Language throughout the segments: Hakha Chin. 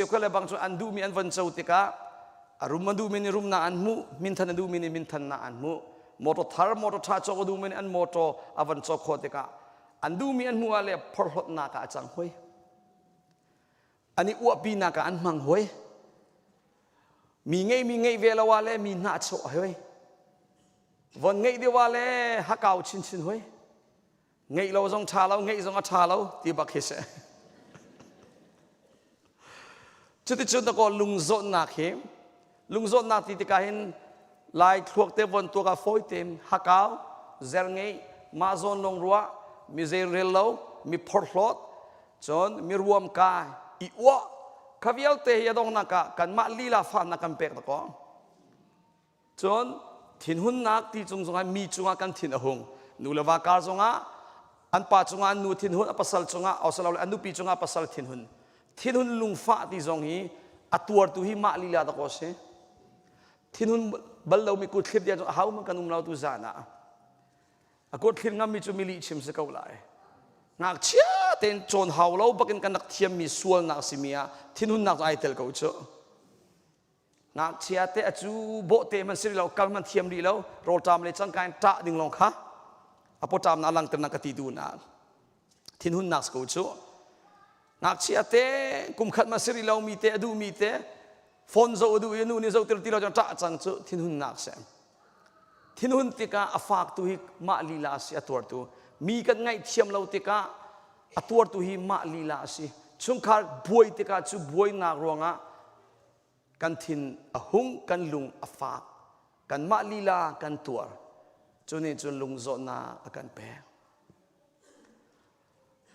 Cheukhat le bang cu an duhmi an von co tikah a rum a duhmi nih rumnak an hmuh, minthan a duhmi nih minthannak an hmuh. Motor thar, motor ṭha cawk a duhmi nih an motor a von cawk khawh tikah an duhmi an hmuh ah le phorhlawtnak ah a cang hoi. An i uahpinak ah an hmang hoi. Mi ngeihmi ngeih ve lo ah le mi hnahchuah hoi. Von ngeih deuh ah le hakau chinchin hoi. Ngeih lo zong ṭha lo, ngeih zong a ṭha lo ti bak hi si. Cuticun dakaw lungzawtnak hi lungzawtnak ti tikah hin lai thluak te von tuak ah fawi tein hakau, zer ngeih, mah zawn lawng ruah, mi zei rel lo, mi phorhlawt, cun mi ruam kai, i uah, kha vialte hi a donghnak ah kanmah lila fahnak kan pek dakaw. Cun thinhunnak ti cung zongah mi cungah kan thin a hung. Nu le va kar zongah an pa cungah an nu thinhun, a pasal cungah osalole an nupi cungah pasal thinhun. Thinhun lungfah ti zong hi a tuartu hi mah lila dakaw si. Thinhun bal lomi kut thlip dia a hau man kan um lo tu zan ah. A kut thlip ngammi cu mi lih chim si ko lai. Ngakchia tein cawn hau lo bakin kan rak thiammi sualnak simi ah thinhunnak cu ai tel ko cu. Ngakchia te a cu bawhte man si rih lo, kal man thiam rih lo, rawlṭam le cangka in ṭah ding lawng kha a pawṭam na langter na ka ti tu na thinhunnak si ko cu. Ngakchia te kum khat ma si rih lo mi te a duh mi te phone zoh a duh i nu nih zoh tir ti lo cun ṭah cang cu thinhunnak si. Thinhun tikah a fak tu hi mah lila a si a tuartu. Mi kan ngaihthiam lo tikah a tuartu hi mah lila a si. Chungkhar buai tikah cu buainak ruangah Kan thin a hung, kan lung a fak, kanmah lila kan tuar. Cu nih cun lungzawtnak a kan pek.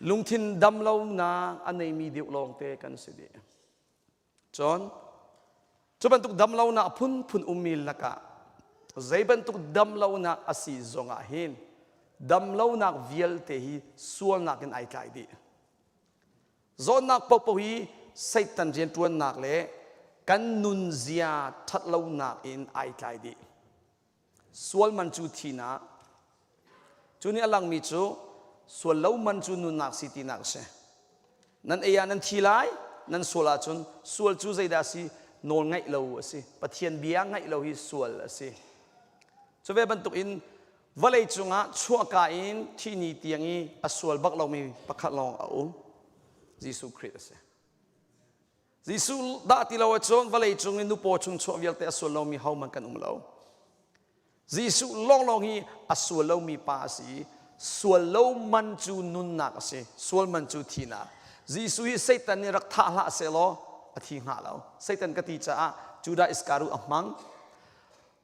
Lungthin damlonak a neimi deuh lawngte kan si dih. Cun cu bantuk damlonak phunphun ummi lakah zei bantuk damlonak a si zongah hin damlonak vialte hi sualnak in ai tlai dih. Zawtnak paohpaoh hi Satan rianṭuannak le kan nunzia ṭhatlonak in ai tlai dih. Sual man cu thihnak. Cu nih a langmi cu sual lo man cu nunnak si tinak a si. Nan ei ah nan thi lai, nan sual ahcun sual cu zeidah a si? Nawl ngaih lo a si. Pathian bia ngaih lo hi sual a si. Cu ve bantukin Vawlei cungah chuahka in thih ni tiang i a sual bak lomi pakhat lawng a um. Jesuh Khrih a si. Jesuh dah ti lo ahcun vawlei cung i nupaw chung chuah vialte a sual lomi hohmanh kan um lo. Jesuh lawnglawng hi a sual lomi pa a si i sual lo man cu nunnak a si. Sual man cu thihnak. Jesuh hi Satan nih rak thah hlah sehlaw a thi hnga lo. Satan ka ti caah Judah Iskariot a hmang.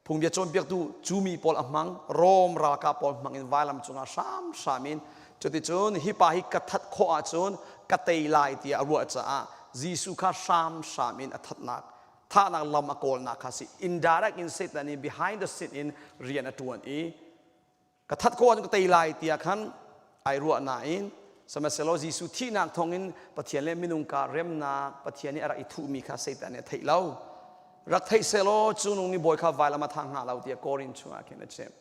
Phungbia cawnpiaktu cu mi pawl a hmang Rom ralkap pawl hmang in vailam cungah hramhram in cuticun hi pa hi ka that khawh ahcun ka tei lai tiah a ruah caah Jesuh kha hramhram in a thatnak thahnak lam a kawlnak kha si indirect in Satan in behind the scene in rian a ṭuan i Ka that khawh ahcun ka tei lai tiah khan ai ruah nain sihmanhsehlaw Jesuh thihnak thawngin Pathian le minung kar remnak Pathian nih a rak i thuhmi kha Satan nih a theih lo. Rak theih sehlaw cu nung nih bawi kha vailam a thah hnga lo tiah Korin chungah khin a chim.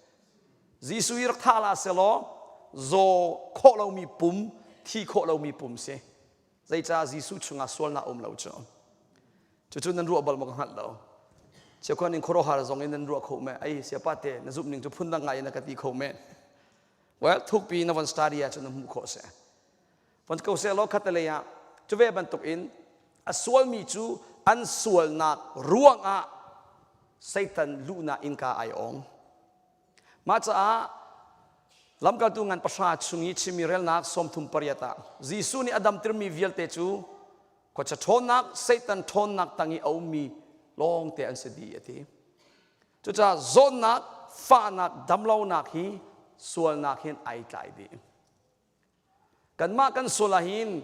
Jesuh hi rak thah la sehlaw zaw khawh lomi pum, thi khawh lomi pum si. Zeicah Jesuh chungah sualnak um lo cu? Cucu nan ruah bal maw ka hngalh lo. Cheukhat ning khuaruahhar zong in nan ruah kho me. Ai siapa te na zumh ning cu phundang ngai in na ka ti kho men. Well, thukpi na von study ahcun na hmuh khawh si. Von ko seh law khatalei ah cu ve bantuk in a sualmi cu an sualnak ruangah Satan luhnak innka ai ong. Mah caah lamkaltu ngan pahra chung i chimmi relnak 38 ah Jesuh nih a damtermi vialte cu khuacha ṭhawnnak Satan ṭhawnnak tang i a ummi lawngte an si dih a ti. Cucaah zawtnak, fahnak, damlonak hi sualnak hin ai tlai dih. Kanmah kan sual ahhin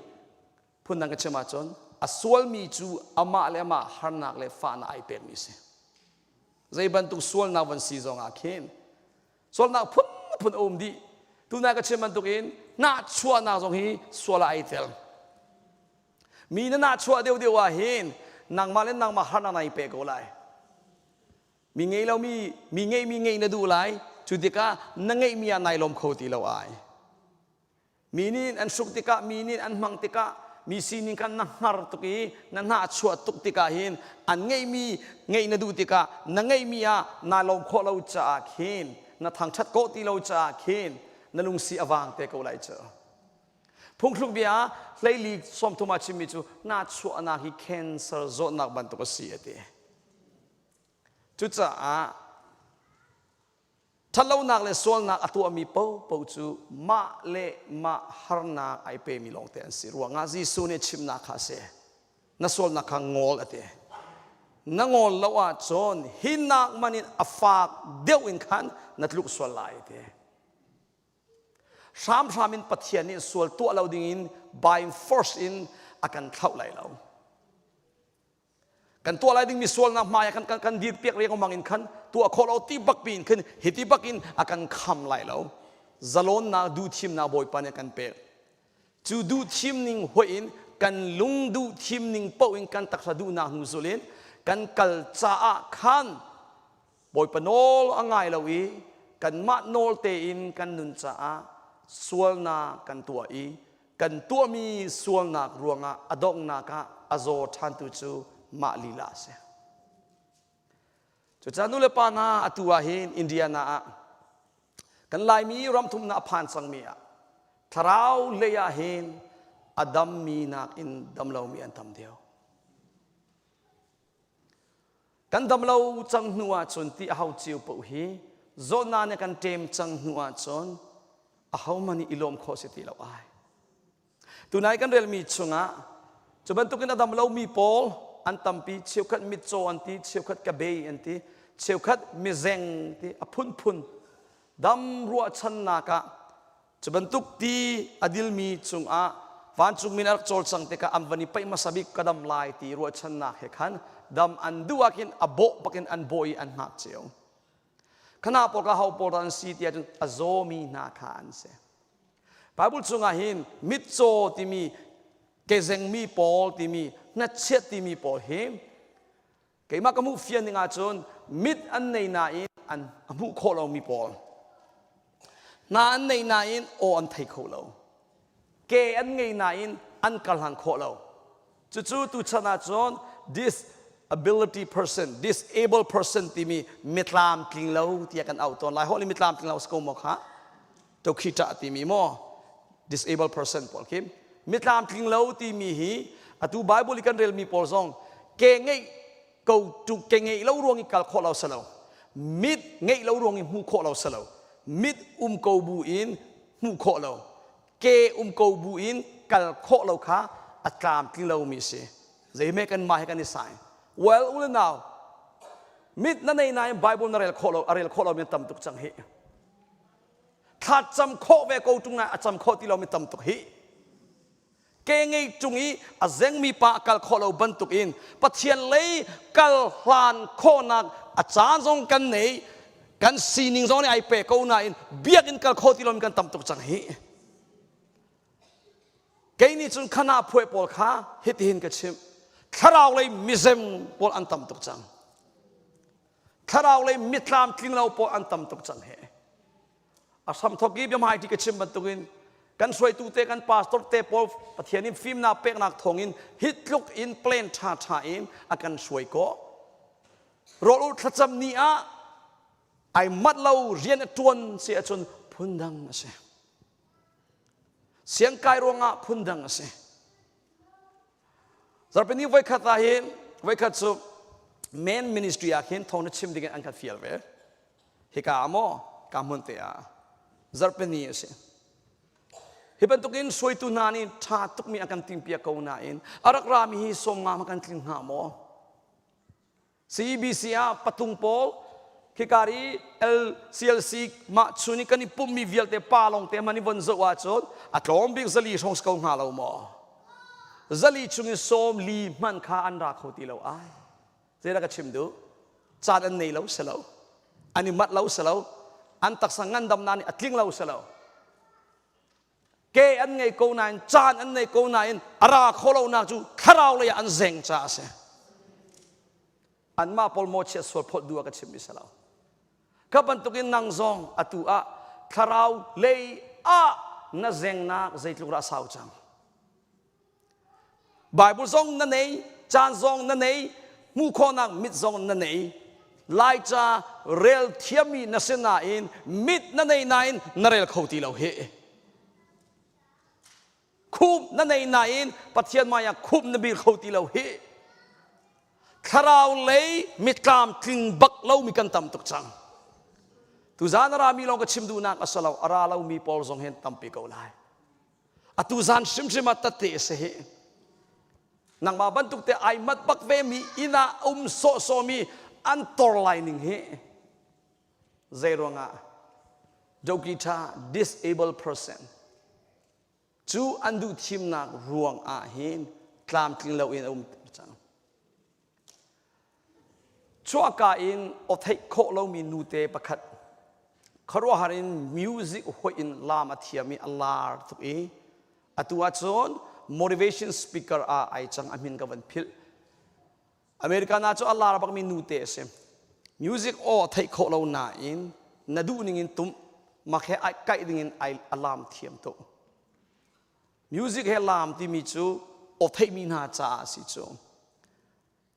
phundang ka chim ahcun a sualmi cu amah le amah harnak le fahnak ai pekmi a si. Zei bantuk sualnak van si zong ah khin sualnak phunphun a um dih. Tunai ka chim bantukin nahchuahnak zong hi sual ah ai tel. Mi na nahchuah deuhdeuh ah hin nangmah le nangmah harnak nai pe ko lai. Mi ngei lomi mi ngeihmi ngeih na duh lai. Cu tikah na ngeihmi ah nai lawm kho ti lo ai. Mi nih an hruk tikah, mi nih an hmang tikah, Mi sining khan na hngar tuk i na hnahchuah tuk tikah hin an ngeihmi ngeih na duh tikah na ngeihmi ah naa lawm khawh lo caah khin na thangṭhat kawh ti lo caah khin na lungsi a vang te ko lai cu. Phungthluk bia ah hleili 30 ah chimmi cu nahchuahnak hi cancer zawtnak bantuk a si a ti. Cucaah Ṭhatlonak le sualnak a tuahmi paohpaoh cu mah le mah harnak ai pemi lawngte an si ruangah Jesuh nih chimnak kha a si. Na sualnak kha ngol a ti. Na ngol lo ahcun hinak man in a fak deuh in khan na tluk sual lai a ti. Hramhram in Pathian nih sual tuah lo dingin by force in a kan thlauh lai lo. Kan tuah lai dingmi sualnak hmai ah kan, kan, kan dirpiak riangmang in khan tuah khawh lo ti bak piin khin hiti bak in a kan kham lai lo. Zalonnak duhthimnak Bawipa nih a kan pek. Cu duhthim ning hoih in kan lung duhthim ning paoh in kan taksa duhnak hnu zul in kan kal caah khan Bawipa nawl a ngai lo i kanmah nawl tein kan nun caah sualnak kan tuah i kan tuahmi sualnak ruangah a donghnak ah a zaw ṭhantu cu mah lila a si. Cucaah nu le pa hna atu ah hin Indiana ah kan Laimi ramthumnak a phan cangmi ah thlarau lei ah hin a dammi nakin dam lomi an tam deuh. Kan dam lo cang hnu ahcun ti a hau cio paoh hi zawtnak nih kan ṭem cang hnu ahcun ahohmanh nih i lawm khawh si ti lo ai. Tunai kan relmi chungah cu bantukin a dam lomi pawl an tampi cheukhat mitcaw an ti cheukhat kabei an ti cheukhat mizeng ti a phunphun dam ruahchannak ah Cu bantuk ti a dilmi cungah vancungmi nih a rak cawlcang tikah an van i paih hmasa bik ka dam lai ti ruahchannak he khan dam an duh ah khin a bawh bakin an bawh i an hngak cio. Khana pawl kha ho pawl dah an si ti ahcun a zawmi hna kha an si. Bible chungah hin mitcaw timi kezengmi pawl timi hnachet timi pawl hi Keimah ka hmuh fian ning ahcun mit an nei nain an a hmuh khawh lomi pawl hna an nei nain aw an thei kho lo ke an ngei nain an karhlang khawh lo cucu tuchan ahcun disability person disabled person timi mitlam tling lo tiah kan auh tawn lai holh in mitlam tling lo si ko maw kha tokhita timi maw disabled person pawl khi mitlam tling lo timi hi atu bible i kan relmi pawl zong ke ngeih ko tu ke ngeih lo ruang i kal khawh lo salo mit ngeih lo ruang i hmuh khawh lo salo mit um ko bu in hmuh khawh lo ke um ko bu in kal khawh lo kha a tlam tling lo mi si zeime kan mah he kan i sai well ule nau mit na nei nain bible na rel khawh lo a rel khawh lo mi tam tuk cang hi Thla cam khawh ve ko ṭung a cam khawh ti lomi tam tuk hi. Ke ngei ṭung i a zengmi pa a kal khawh lo bantuk in Pathian lei kal hlan khawhnak a caan zong kan nei kan sining zong nih ai pe ko nain biakinn kal khawh ti lomi kan tam tuk cang hi. Kei nih cun khana phuai pawl kha hitihin ka chimh. Thlarau lei mizem pawl an tam tuk cang. Thlarau lei mitlam tling lo pawl an tam tuk cang he. A hramthok i biahmaiṭi ka chim bantukin kan hruaitu te kan pastor te pawl Pathian in fimnak peknak thawngin hi tluk in plan ṭhaṭha in a kan hruai ko. Rawl ulh thlacam ni ah ai mat lo rian a ṭuan si ahcun phundang a si. Siangkai ruangah phundang a si. Zarhpini voikhat ah hin voikhat cu men ministry ah khin thawng na chim dingin an kan fial ve. Hika ah maw ka hmun te ah zarhpini a si. Hi bantukin hruaitu hna nih ṭha tukmi an kan timpiak ko nain a rak rami hi sawm nga ma kan tling hnga maw? CBC ah patung pawl khikar i LCLC mah chun i kan i pummi vialte pa lawng te man i von zoh ahcun a tlawm bik zali hrawng si ko hnga lo maw? Zali chung i sawm li hmanh kha an ra kho ti lo ai. Zeidah ka chim duh? Caan an nei lo si lo. An i manh lo si lo. An taksa ngandamnak nih a tling lo si lo. Ke an ngei ko nain caan an nei ko nain a ra kho lonak cu thlarau lei ah an zeng caah a si. Anmah pawl mawchiat sual phawt duh ah ka chimmi si lo. Kha bantukin nang zong atu ah thlarau lei ah na zengnak zeitluk dah a sau cang. Bible zong na nei, caan zong na nei, hmuh khawhnak mit zong na nei. Laica rel thiammi na si nain mit na nei nain na rel kho ti lo hi. Khup na nei nain Pathian maya khup na bir kho ti lo hi. Thlarau lei mitlam tling bak lomi kan tam tuk cang. Tuzan a rami lawng ka chim duhnak a si lo, a ra lomi pawl zong hin tampi ko lai. Atu zan hrimhrim ah tate a si hi. Nangmah bantuk te ai mat bak ve mi inn ah um sawhsawh mi an tor lai ning hi. Zei ruangah Dokita disabled person cu an duh thimnak ruang ah hin tlamtling loin a um cang. Chuahka in aw theih khawh lomi nute pakhat khuaruahhar in music hoih in laam a thiam i a lar tuk i atu ahcun motivation speaker ah ai cang a min ka van philh. American ah cu a lar bakmi nute a si. Music aw theih khawh lo nain na duh ning in tum mak he ai kaih ding in ai a laam thiam tuk. Music he laam timi cu aw theihmi hna caah a si cu.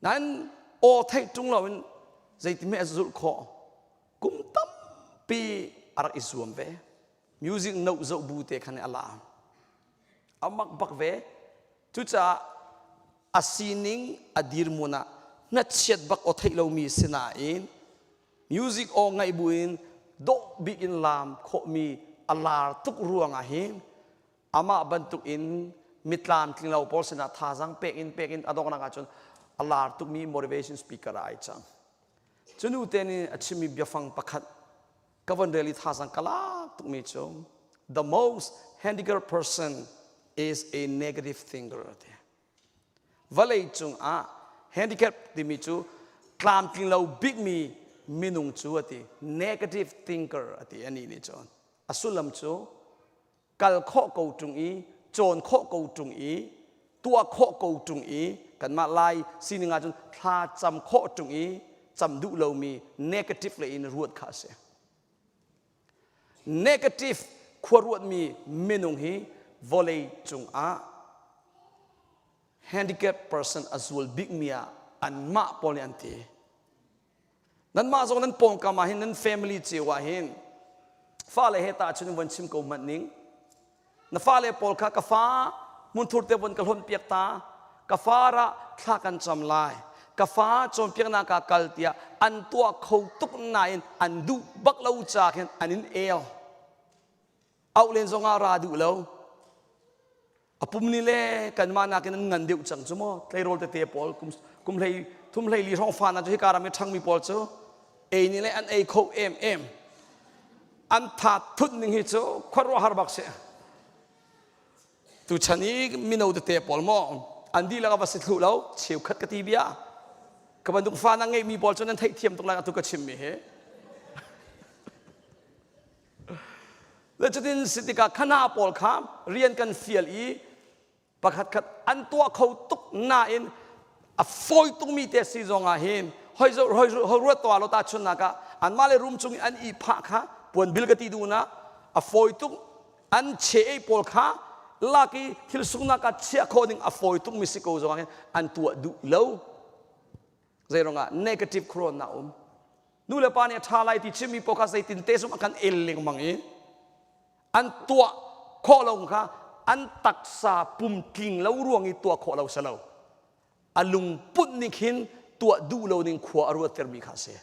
Nain aw theih ṭung loin zeitihmeh a zulh khawh. Kum tampi a rak i zuam ve. Music note zoh bu te khan a laam. A mak bak ve. Cucaah a sining a dirhmun ah hngachiat bak aw theih lomi si nain music aw ngaih buin dawh bik in laam khawhmi a lar tuk ruangah hin amah bantuk in mitlam tling lo pawl sinah thazaang pek in pek in a donghnak ahcun a lar tukmi motivation speaker ah ai cang. Cu nu te nih a chimmi biafang pakhat ka von rel i thazaang ka lak tukmi cu the most handicapped person is a negative thinker ti. Vawlei cungah handicap timi cu tlamtling lo bikmi minung cu a ti negative thinker a ti anih nih cun a sullam cu kal khawh ko ṭung i cawn khawh ko ṭung i tuah khawh ko ṭung i kanmah lai sining ahcun thla cam khawh ṭung i cam duh lomi negative lei in ruat kha a si. Negative khua ruatmi minung hi vawlei cungah handicap person a zual bikmi ah anmah pawl nih an ti. Nanmah zong nan pawngkam ah hin nan family cio ah hin fale he tahchun in von chim ko hmanh ning. Na fale pawl kha ka fa hmunthur te von ka hlonh piak ta ka fa ra thla kan cam lai ka fa cawnpiaknak ah kal tiah an tuah kho tuk nain an duh bak lo ca khin an in el auh len zongah ra duh lo A pum nih le kanmah nakin an ngan deuh cang cu maw tleirawl tete pawl kum kum hlei thum hlei li hrawng fa na cu hika ram i ṭhangmi pawl cu ei nih le an ei kho em em an tha thut ning hi cu khuaruahhar bak si tuchan i mino tete pawl maw an dihlak a va si thlu lo cheukhat ka ti bia ka bantuk fa na ngeihmi pawl cu nan theihthiam tuk lai atu ka chimmi hi Le cutin si tikah khana pawl kha rian kan fial i pakhat khat an tuah kho tuk nain a fawi tukmi te si zong ah hin hoi hoi hoi ruat to lo ta chunnak ah anmah le room chung i an i phah kha puan bil ka ti duh na a fawi tuk an che ei pawl kha lak i thil sungnak ah chiah khawh ding a fawi tukmi si ko zong ah hin an tuah duh lo zei ruangah negative khuaruahnak um nu le pa nih a ṭha lai ti chimmi paoh kha zeitin te zong a kan el lengmang i an tuah khawh lo kha an taksa pum tling lo ruang i tuah khawh lo si lo a lungput ning khin tuah duh lo ning khua a ruattermi kha a si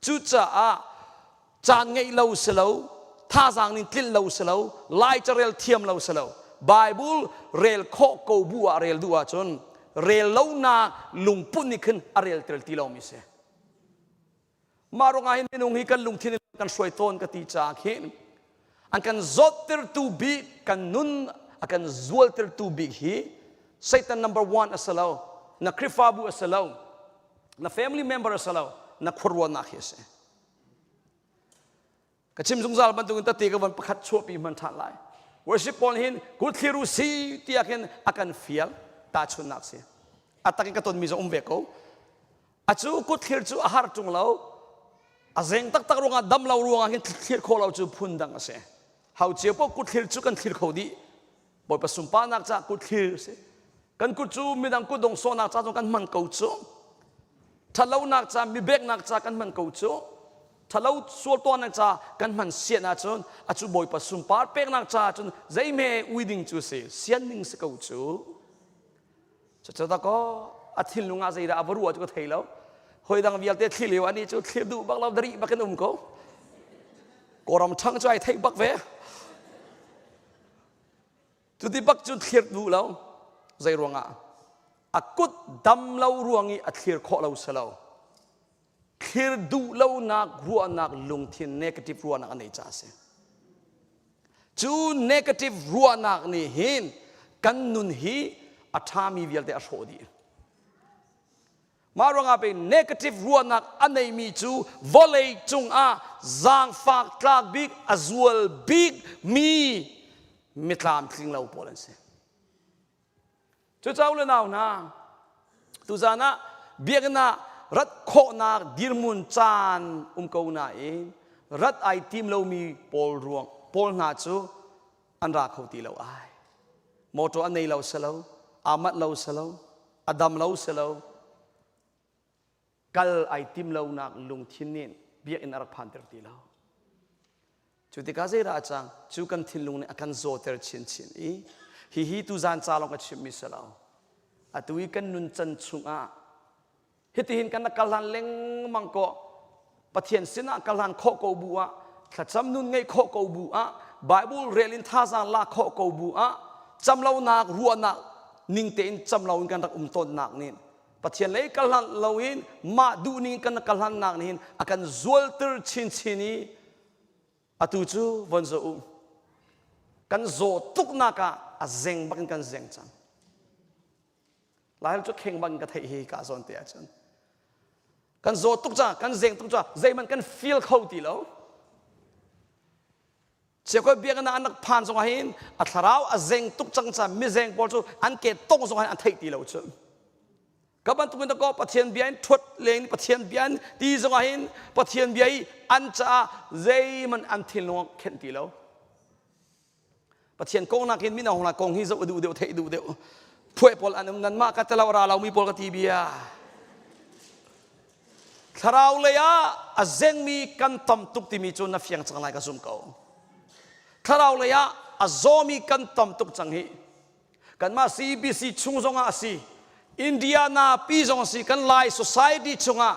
cucaah caan ngeih lo si lo thazaang ning tlinh lo si lo lai carel thiam lo si lo Bible rel khawh ko bu ah rel duh ahcun rel lonak lungput nih khin a relter ti lomi si mah ruangah hin minung hi kan lungthin in kan hruai tawn ka ti caah khin an kan zawttertu bik kan nun a kan zualtertu bik hi Satan number one a si lo na Khrihfabu a si lo na family member a si lo na khuaruahnak hi a si Ka chim zungzal bantukin tete ka von pakhat chuahpi hman ṭhan lai. Worship pawl hin kut thlir u si tiah khin a kan fial tahchunnak si. A tak in ka tonmi zong um ve ko. A cu kut thlir cu a har ṭung lo. A zeng taktak ruangah dam lo ruangah hin thlir khawh lo cu phun dang a si. Hau cio paoh kut thlir cu kan thlir kho dih. Bawipa sunparnak caah kut thlir si. Kan kut cu midang kut dong sawhnak ca zong kan hman ko cu. Ṭhatlonak ca, mibeknak ca kan hman ko cu. Ṭhalo sual tuahnak ca kan hman sian ahcun a cu Bawipa sunpar peknak ca cun zeihme ui ding cu si sian ding si ko cu. Cucu dakaw a thinlung ah zeidah a va ruah cu ka thei lo. Hoi dang vialte thli lio ani cu thlir duh bak lo dari bak in um ko. Kawlram ṭhang cu ai theih bak ve. Cuti bak cu thlir duh lo. Zei ruangah? A kut dam lo ruang i a thlir khawh lo si lo. Thlir duh lonak ruahnak lungthin negative ruahnak a nei caah a si. Cu negative ruahnak nih hin kan nun hi a ṭhami vialte a hrawh dih. Mah ruangah pei negative ruahnak a neimi cu vawlei cungah zaangfak tlak bik a zual bik mi mitlamtling lo pawl an si. Cucaah u le nau hna, tuzaan ah biakinn ah rat khawhnak dirhmun caan um ko nain rat ai tim lomi pawl ruang pawl hna cu an ra kho ti lo ai. Motor an nei lo si lo, aa manh lo si lo, a dam lo si lo kal ai tim lonak lungthin nih biakinn a rak phanter ti lo cu tikah zeidah a cang cu kan thinlung nih a kan zawter chinchin i hihi tuzan ca lawng ka chimmi si lo atu i kan nun can chungah Hitihin kan kal hlan lengmang ko Pathian sinah kal hlan khawh ko bu ah thlacam nun ngeih khawh ko bu ah Bible rel in thazaang lak khawh ko bu ah camlonak ruahnak ning tein cam loin kan rak um tawnnak nih Pathian lei kal hlan loin mah duh ning kan kal hlannak nih hin a kan zualter chinchin i atu cu von zoh u kan zaw tuknak ah a zeng bak in kan zeng cang Laihal cu kheng bang ka theih hi ka zawn te ahcun kan zaw tuk ca kan zeng tuk ca zeihmanh kan feel kho ti lo Chiakoi biakinn ah an rak phan zong ah hin a thlarau a zeng tuk cang ca mizeng pawl cu an ke tong zong ah hin an theih ti lo cu ka bantuk in ko Pathian bia in thuat leng Pathian bia in ti zong ah hin Pathian bia i an caah zeihmanh an thinlung ah khenh ti lo Pathian kong nakin mino hna kong hi zoh duh deuh theih duh deuh phuai pawl an um nan mah ka telo ra lomi pawl ka ti bia thlarau lei ah a zengmi kan tam tuk timi cu na fiang cang lai ka zum ko thlarau lei ah a zawmi kan tam tuk cang hi kanmah CBC chung zongah a si Indiana pi zong a si kan Lai society chungah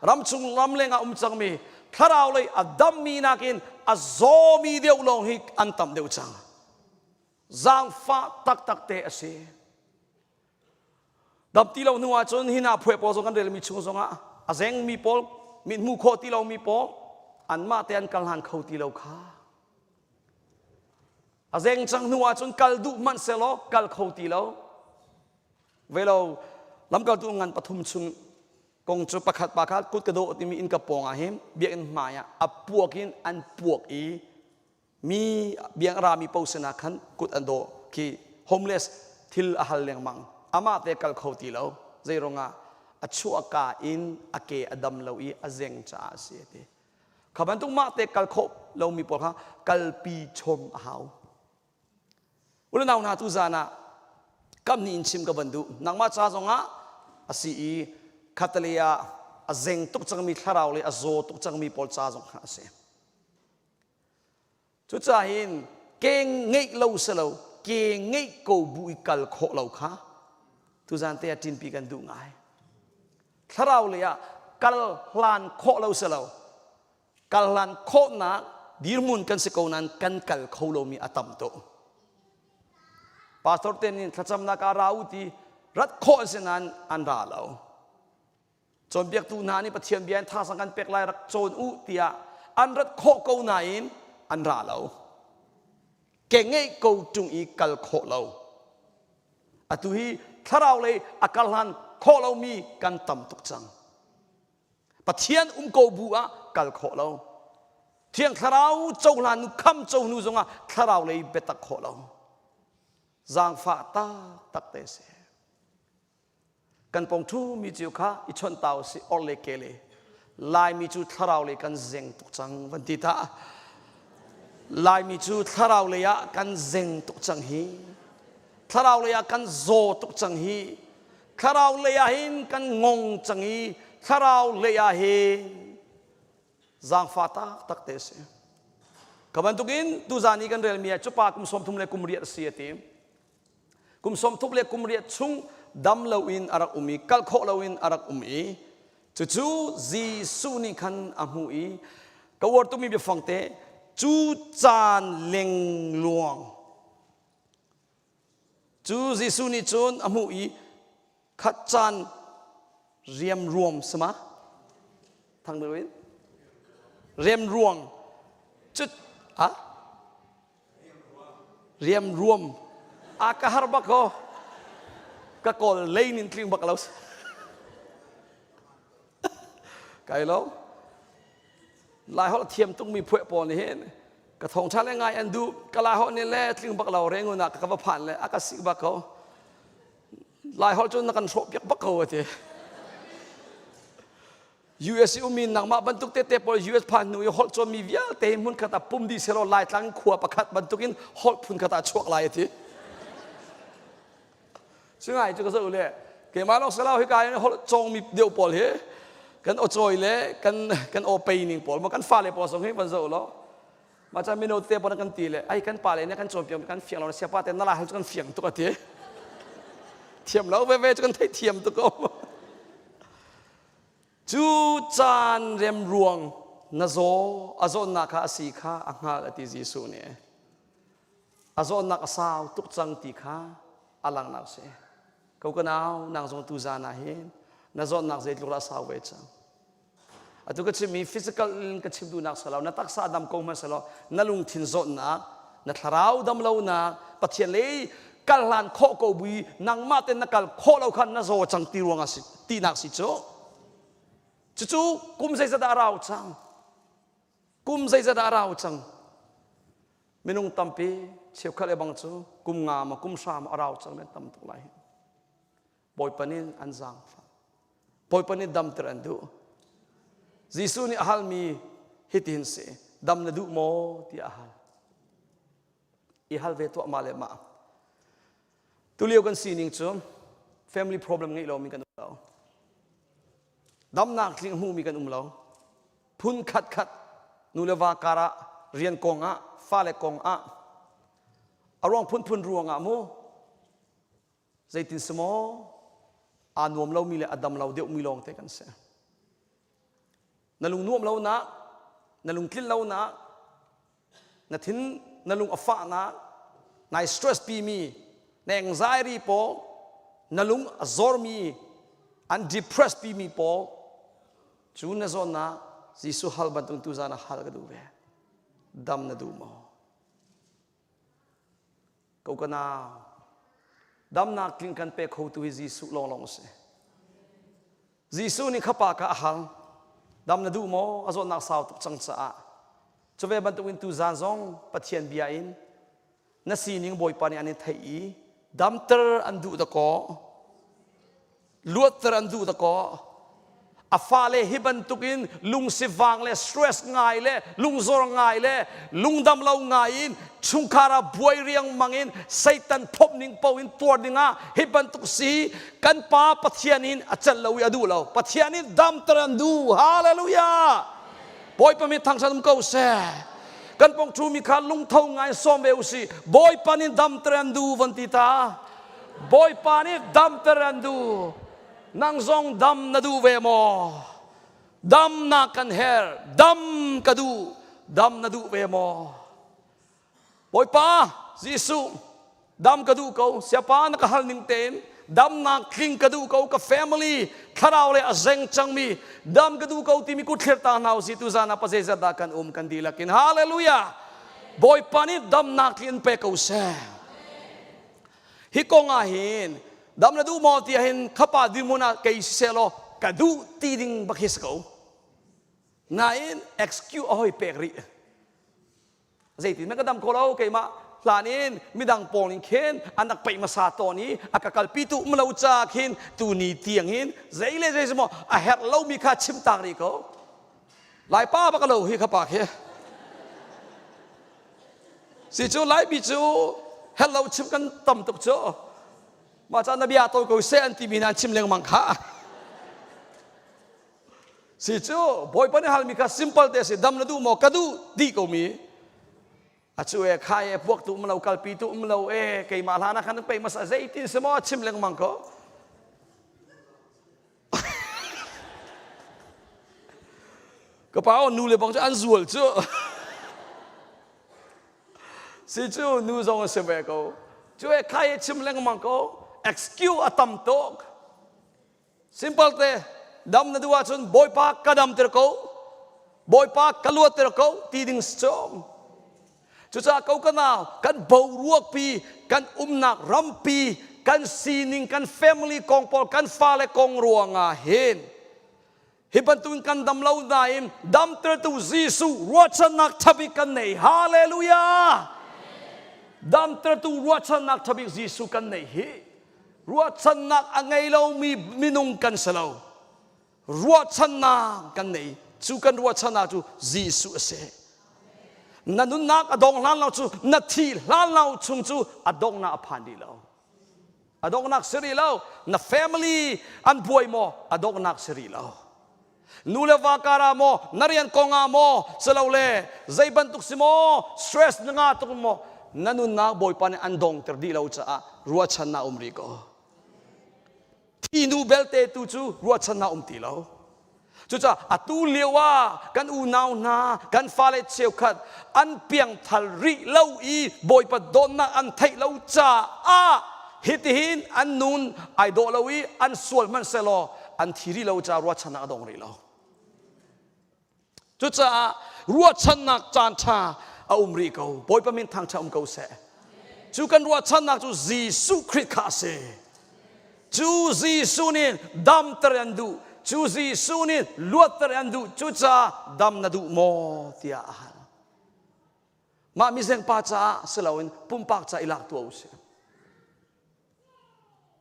ramchung ramleng ah um cangmi thlarau lei a dammi nakin a zawmi deuh lawng hi an tam deuh cang zaangfah taktak te a si dam ti lo hnu ah cun hina phuai pawl zong kan relmi chung zongah a zengmi pawl mit hmu khawh ti lomi pawl anmah te an kal hlan kho ti lo kha A zeng cang hnu ahcun kal duh hmanh selaw kal kho ti lo. Velo lamkaltu ngan pathum chung kong cu pakhat pa kha kut ka dawh timi inn ka pawng ah hin biakinn hmai ah a puak in an puak i mi biang rami po sinah khan kut an dawh khi homeless thil a hal lengmang amah te kal kho ti lo zei ruangah a chuahka in a ke a dam lo i a zeng caah a si a ti Kha bantuk mah te kal khawh lomi pawl kha kalpi chom a hau. Unau hna tu zan ah kam nih in chim ka van duh. Nangmah ca zongah a si i khatalei ah a zeng tuk cangmi thlarau le a zaw tuk cangmi pawl ca zong kha a si. Cucaah hin ke ngeih lo si lo ke ngeih ko bu i kal khawh lo kha tuzan te ah ṭinpi kan duh ngai. Thlarau lei ah kal hlan khawh lo si lo kal hlan khawhnak dirhmun kan si ko nain kan kal kho lomi a tam tuk. Pastor te nih thlacamnak ah ra u ti rat khawh an si nain an ra lo. Cawnpiaktu hna nih Pathian bia in thazang kan pek lai rak cawn u tiah an rat khawh ko nain an ra lo. Ke ngeih ko ṭung i kal khawh lo. Atu hi thlarau lei a kal hlan khawh lomi kan tam tuk cang. Pathian um ko bu ah kal khawh lo. Thiang thlarau cohlan nu kham co hnu zongah thlarau lei biatak khawh lo. Zaangfah taktak te si. Kan pong ṭhumi cio kha i chawnh ta usih or le ke le Laimi cu thlarau lei kan zeng tuk cang van ti ta. Laimi cu thlarau lei ah kan zeng tuk cang hi. Thlarau lei ah kan zaw tuk cang hi. Thlarau lei ah hin kan ngong cang i thlarau lei ah hin zaangfa taktak te a si. Ka bantukin tuzan i kan relmi ah cu pa kum 30 le kum riat a si a ti. Kum 30 le kum riat chung dam loin a rak um i kal khawh loin a rak um i cucu Jesuh nih khan a hmuh i ka uar tukmi biafang te cu caan lengluang Cu Jesuh nih cun a hmuh i khat caan riamruam sama thang deuh in riamruang cut a riamruam a ka har bak ko ka kawl lei nin tling bak lo kai lo Lai holh thiam tukmi phueh pawl nih hin ka thawngṭha le ngai an duh ka lai holh nih le tling bak lo rengun ah ka va phan le a ka sik bak ko lai holh cu na kan hrawh piak bak ko ati US i ummi nangmah bantuk tete pawl US phan hnu i holh cawnmi vialte hmun khat ah pum dih selaw Laitlang khua pakhat bantukin holh phun khat ah chuak lai ati Singai cu ka zoh le keimah lawng salau hika in holh cawngmi deuh pawl hi kan aw cawi le kan kan aw pei ning pawl ma kan fale pawl zong hi van zoh law mah caan mino te pawl kan ti le ai kan pa le nih kan cawnpiak kan fiang lo siapa te na la hal cu kan fiang tuk ati thiam lo veve cu kan thei thiam tuk ko cu caan rem ruang na zaw a zawtnak kha a si kha a hngal ati Jesuh nih A zawtnak a sau tuk cang ti kha a langhnak si. Ko ka nau, nang zong tu zan ah hin na zawtnak zeitluk dah a sau ve cang. Atu ka chimmi physical in ka chim duhnak si lo, na taksa dam ko hmanh selaw na lungthin zawtnak, na thlarau dam lonak, Pathian lei kal hlan khawh ko bui nangmah ten na kal khawh lo khan na zaw cang ti ruangah si tinak si cu. Cucu kum zeizat dah a rau cang? Kum zeizat dah a rau cang? Minung tampi cheukhat le bang cu kum nga ma kum hra ma a rau cang men tam tuk lai. Bawipa nih an zaangfah. Bawipa nih damter an duh. Jesuh nih a halmi hitin si, dam na duh maw tiah a hal. I hal ve tuah mah le mah. Tulio kan sining cu family problem ngeih lomi kan um lo. Damnak tling hmumi kan um lo. Phun khat khat nu le va kar ah rian kong ah fale kong ah a ruang phunphun ruang ah mu zeitin si maw aa nuam lomi le a dam lo deuhmi lawng te kan si. Na lung nuam lonak, na lungtlin lonak, na thin na lung a fahnak, nai stress pimi, na anxiety pawl, na lung a zormi, an depress pimi pawl, cu na zawnnak Jesuh hal bantuk tu zan ah hal ka duh ve. Dam na duh maw? Ko ka nau, damnak tling kan pe khotu hi Jesuh lawnglawng a si. Jesuh nih kha pa kha a hal. Dam na duh maw? A zawtnak sau tuk cang caah. Cu ve bantukin tuzan zong Pathian bia in na sining Bawipa nih an in theih i damter an duh dakaw luatter an duh dakaw a fale hi bantukin lungsivang le stress ngai le lungzor ngai le lungdam lo ngai in chungkhar ah buai riangmang in Satan phomh ning paoh in tuar dingah hi bantuk si kan pa Pathian in a celh lo i a duh lo Pathian in damter an duh hallelujah Bawipa mi thangṭhat um ko seh kan pong ṭhu mi kha lungtho ngai sawm ve usih Bawipa nih damter an duh von ti ta Bawipa nih damter an duh nang zong dam na duh ve maw damnak kan herh dam ka duh dam na duh ve maw Bawipa Jesuh dam ka duh ko siapa na ka hal ning tein damnak tling ka duh ko ka family thlarau le a zeng cangmi dam ka duh ko timi kut thlir ta hna usih tu zan ah pa zeizat dah kan um kan dihlak in hallelujah Bawipa nih damnak tling in pe ko seh hi kong ah hin dam na duh maw tiah hin khapa dirhmun ah kei siseh law ka duh ti ding bak hi si ko nain excuse a hoi pek rih zeitin na ka dam kho lo keimah hlan in midang pawl in khin an rak peih hmasa tawn i a ka kalpi tu um lo ca khin tu ni tiang hin zei le zei maw a herh lomi kha chim tak rih ko laipa bak lo hi kha pa khi si cu laipi cu. Hello chim kan tam tuk cu. Mah ca na bia to ko seh an timi nan chim lengmang kha. Si cu Bawipa nih halmi kha simple te si dam na duh maw ka duh dih ko mi. A cu e kha e puak tu um lo kalpi tu um lo e keimah hlan ah khan pei masa zeitin si maw chim lengmang ko. Ka pa nu le bang cu an zual cu. Si cu nu zong a si ve ko. Cu e khai e chim lengmang ko. Excuse a tam tuk. Simple te dam na duh ahcun Bawipa ka dam ter ko. Bawipa ka luat ter ko ti ding si cu. Cucaah ko ka nau kan boruak pi kan umnak rampi kan sining kan family kong pawl kan fale kong ruangah hin hi bantukin kan dam lo nain damtertu Jesuh ruahchannak ṭhabik kan nei. Hallelujah! Damtertu ruahchannak ṭhabik Jesuh kan nei hi ruahchannak a ngei lomi minung kan si lo. Ruahchannak kan nei. Cu kan ruahchannak cu Jesuh a si. Na nunnak a dong hlan lo cu na thih hlan lo chung cu a donghnak a phan rih lo. A donghnak si rih lo. Na family an buai maw? A donghnak si rih lo. Nu le va kar ah maw, na rian kong ah maw, silole zei bantuk si maw, stress na ngah tuk maw, na nunnak Bawipa nih an dongter dih lo caah ruahchannak um rih ko. Thi nu belte tu cu ruahchannak um ti lo. Cucaah atu lio ah kan unau hna, kan fale cheukhat an piangthal rih lo i Bawipa dawtnak an theih lo caah hitihin an nun ai dawh lo i an sual hmanh sehlaw an thi rih lo caah ruahchannak a dong rih lo. Cucaah ruahchannak caan ṭha a um rih ko. Bawipa min thangṭha um ko seh. Cu kan ruahchannak cu Jesuh Khrih kha a si. Cu Jesuh nih damter an duh. Cu Jesuh nih luatter an duh. Cucaah dam na duh maw tiah a hal. Mah mizeng pa caah si loin pumpak ca i lak tuah u sih.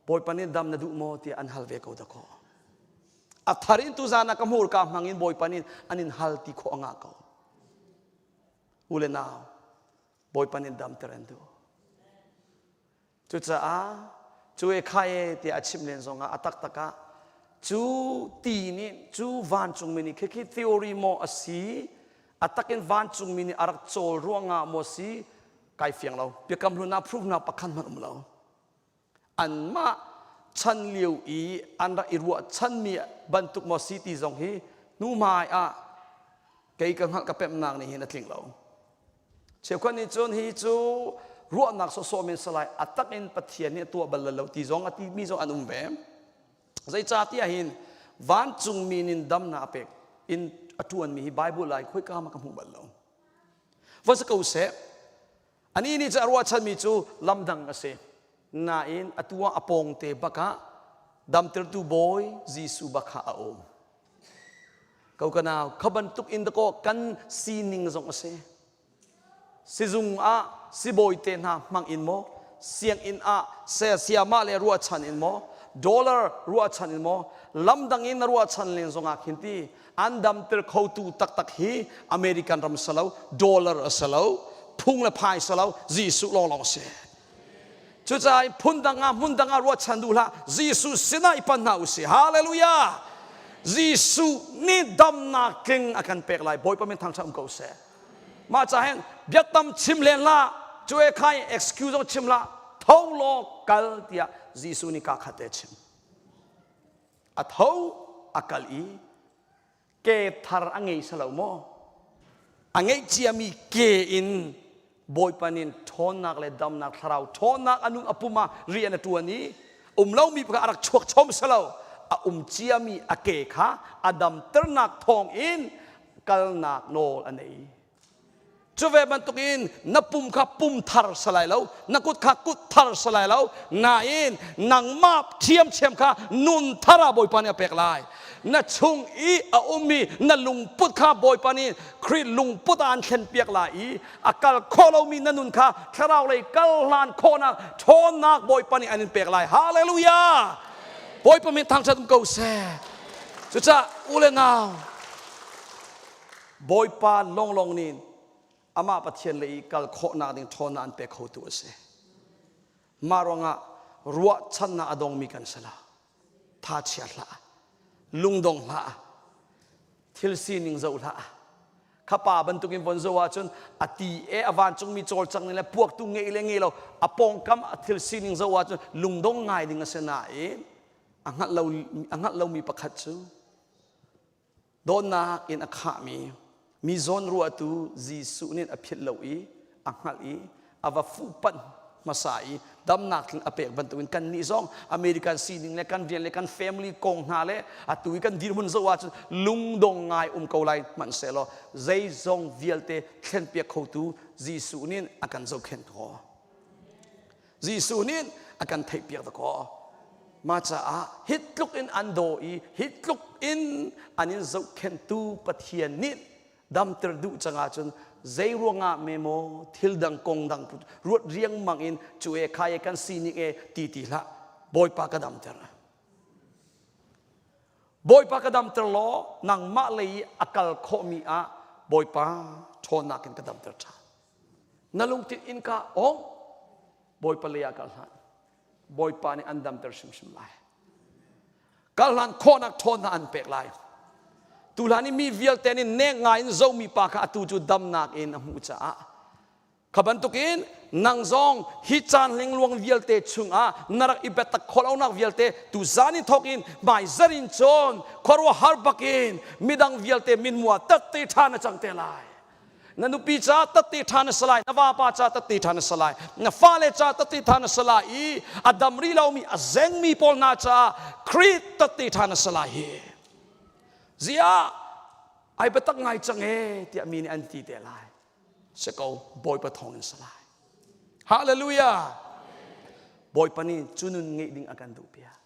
Bawipa nih dam na duh maw tiah an hal ve ko dakaw. A thar in tuzan ah ka hmurka hmang in Bawipa nih an in hal ti khawh a ngah ko. U le nau, Bawipa nih damter an duh. Cucaah cu e kha e tiah a chimh len zongah a taktak ah cu ti nih cu vancungmi nih khikhi theory maw a si a takin vancungmi nih a rak cawl ruangah maw si kai fiang lo biakam hlun ah proof nak pakhat hmanh um lo anmah chan lio i an rak i ruahchanmi bantuk maw si ti zong hi hnuhmai ah kei ka hngalh ka pemhnak nih hin a tling lo cheukhat nih cun hi cu ruahnak sawsawh men salai a tak in Pathian nih a tuah bal lo ti zong a ti mi zong an um ve zeicahtiah hin vancungmi nin damnak a pek in a ṭuanmi hi Bible lai khoika ma ka hmu bal lo Va si ko seh. Anih nih cu a ruahchanmi cu lamdang a si. Nain atu ah a pawngte bak ah damtertu bawi Jesuh bak kha a um. Ko ka nau, kha bantuk in dakaw kan sining zong a si. Sizung ah sibawi te hna hmang in maw, sianginn ah siamah le ruahchan in maw, dollar ruahchan in maw, lamdang in na ruahchan len zong ah khin ti an damter khotu taktak hi American ram si lo dollar a si lo phung le phai si lo Jesuh lawnglawng a si cucaah phun dang ah hmun dang ah ruahchan duh hlah Jesuh sinah i pan hna usih hallelujah Jesuh nih damnak tling a kan pek lai Bawipa min thangṭhat um ko seh mah ca hin biatam chim len hlah cu e khai excuse zong chim hlah tho law kal tiah Jesuh nih ka khat te chim A tho a kal i ke thar a ngei salo maw? A ngeih ciami ke in Bawipa nih ṭhawnnak le damnak thlarau ṭhawnnak a nun a pum ah rian a ṭuan i um lomi kha a rak chuak chom salo a um ciami a ke kha a damternak thawng in kalnak nawl a nei. Cu ve bantukin na pum kha pum thar si lai lo, na kut kha kut thar si lai lo, nain nangmah ṭhiamṭhiam kha nun thar ah Bawipa nih a pek lai. Na chung i a ummi na lungput kha Bawipa nih Khrih lungput ah an thlenpiak lai i a kal khawh lomi na nun kha thlarau lei kal hlan khawhnak ṭhawnnak Bawipa nih an in pek lai. Hallelujah! Bawipa min thangṭhat um ko seh. Cucaah u le nau, Bawipa lawnglawng nih amah Pathian lei i kal khawhnak ding ṭhawnnak an pek khotu a si. Mah ruangah ruahchannak a dongmi kan si lo. Tha chia hlah. Lungdong hlah. Thil sining zoh hlah. Kha pa bantukin von zoh ahcun a ti e a vancungmi cawlcang ning le puaktu ngei le ngei lo a pawngkam a thil sining zoh ahcun lungdong ngai ding a si nain a hngalh lo a hngalh lomi pakhat cu Dawtnak in a khahmi mi zawnruahtu Jesuh nih a philh lo i a hngalh i a va fuhpanh hmasa i damnak tling a pek bantukin kannih zong American sining le kan rian le kan family kong hna le atu i kan dirhmun zoh ahcun lungdong ngai um ko lai hmanhsehlaw zeizong vialte thlenpiak khotu Jesuh nih a kan zohkhenh ko. Jesuh nih a kan theihpiak dakaw. Mah caah hi tluk in an daw i hi tluk in an in zohkhenhtu Pathian nih damter duh cang ahcun zei ruangah me maw thil dang kong dang ruat riangmang in cu e kha e kan sining e ti ti hlah Bawipa ka damter. Bawipa ka damter law nangmah lei i a kal khawhmi ah Bawipa ṭhawnnak in ka damter ṭhan. Na lungthin innka ong Bawipa lei ah kal hlan. Bawipa nih an damter hrimhrim lai. Kal hlan khawhnak ṭhawnnak an pek lai. Tuhlan i mi vialte nih nek ngai in zomi pa kha atu cu damnak in a hmuh caah kha bantukin nang zong hi caan lengluang vialte chungah na rak i biatak khawh lonak vialte tu zan in thawk in hmaizar in cun khuaruahhar bakin midang vialte minmua tatte ṭha na cang te lai. Na nupi ca tatte ṭha na si lai, na vapa ca tatte ṭha na si lai, na fale ca tatte ṭha na si lai i a dam rih lomi a zengmi pawl hna caah Khrih tatte ṭha na si lai hi. Ziah ai biatak ngai cang e tiah mi nih an ti te lai. Si ko, Bawipa thawng in si lai. Hallelujah! Bawipa nih cu nun ngeih ding a kan duh piak.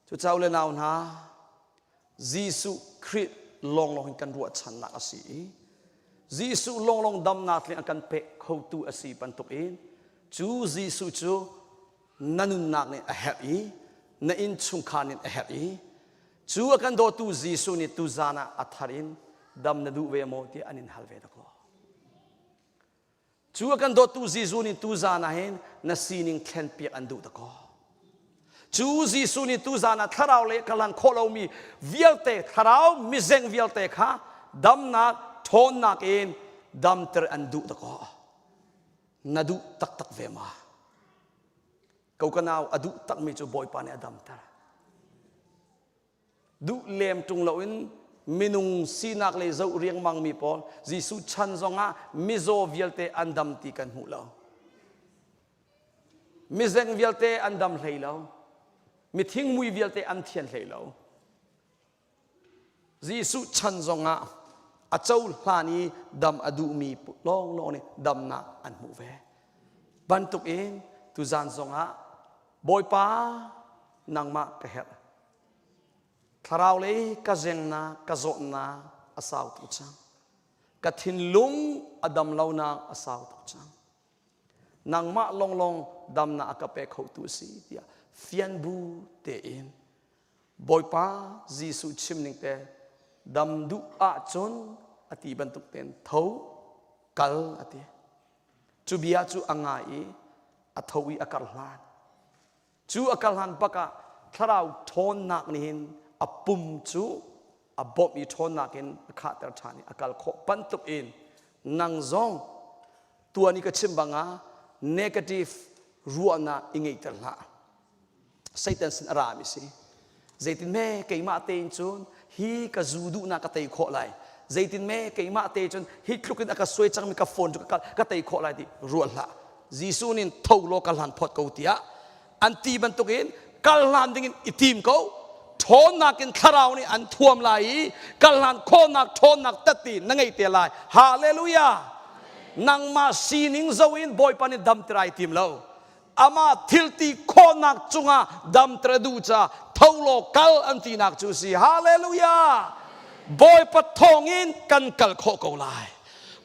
Cucaah u le nau hna, Jesuh Khrih lawnglawng in kan ruahchannak a si i Jesuh lawnglawng damnak tling a kan pek khotu a si bantukin cu Jesuh cu na nunnak nih a herh i na innchungkhar nih a herh i cu a kan dawtu Jesuh nih tuzan ah a thar in dam na duh ve maw tiah an in hal ve dakaw. Cu a kan dawttu Jesuh nih tuzan ah hin na sining thlenpiak an duh dakaw. Cu Jesuh nih tuzan ah thlarau le ka lang khawh lomi vialte thlarau mizeng vialte kha damnak ṭhawnnak in damter an duh dakaw. Na duh taktak ve ma? Ko ka nau a duh takmi cu Bawipa nih a damter. Duh lem ṭung loin minung sinak lei zoh riangmangmi pawl Jesuh chan zongah mizaw vialte an dam ti kan hmuh lo. Mizeng vialte an dam hlei lo. Mithing mui vialte an thian hlei lo. Jesuh chan zongah a cohlan i dam a duhmi lawnglawng nih damnak an hmuh ve. Bantuk in tuzan zongah Bawipa nangmah ka herh. Thlarau lei ka zengnak, ka zawtnak a sau tuk cang. Ka thinlung a dam lonak a sau tuk cang. Nangmah lawnglawng damnak a ka pe khotu si tiah fian bu tein Bawipa Jesuh chim ning te dam duh ahcun a ti bantuk tein tho kal a ti. Cu bia cu a ngai i a tho i a kar hlan. Cu a kal hlan bak ah thlarau ṭhawnnak nih hin a pum cu a bawmh i ṭhawnnak in a khahter ṭhan i a kal khawh bantuk in nang zong tuan i ka chim bang ah negative ruahnak i ngeihter hlah. Satan sin a rami si. Zeitin me keimah tein cun hi ka zu duhnak ka tei khawh lai. Zeitin me keimah te cun hi tluk in a ka suai cangmi ka phone cu ka tei khawh lai ti ruah hlah. Jesuh nih tho law ka hlan phawt ko tiah an ti bantukin kal hlan dingin i tim ko. Ṭhawnnak in thlarau nih an thuam lai i kal hlan khawhnak ṭhawnnak tatti na ngei te lai. Hallelujah! Nangmah sining zo in Bawipa nih damter ai tim lo. Amah thilti khawhnak cungah damter a duh caah tho law kal an tinak cu si. Hallelujah! Bawipa thawngin kan kal khawh ko lai.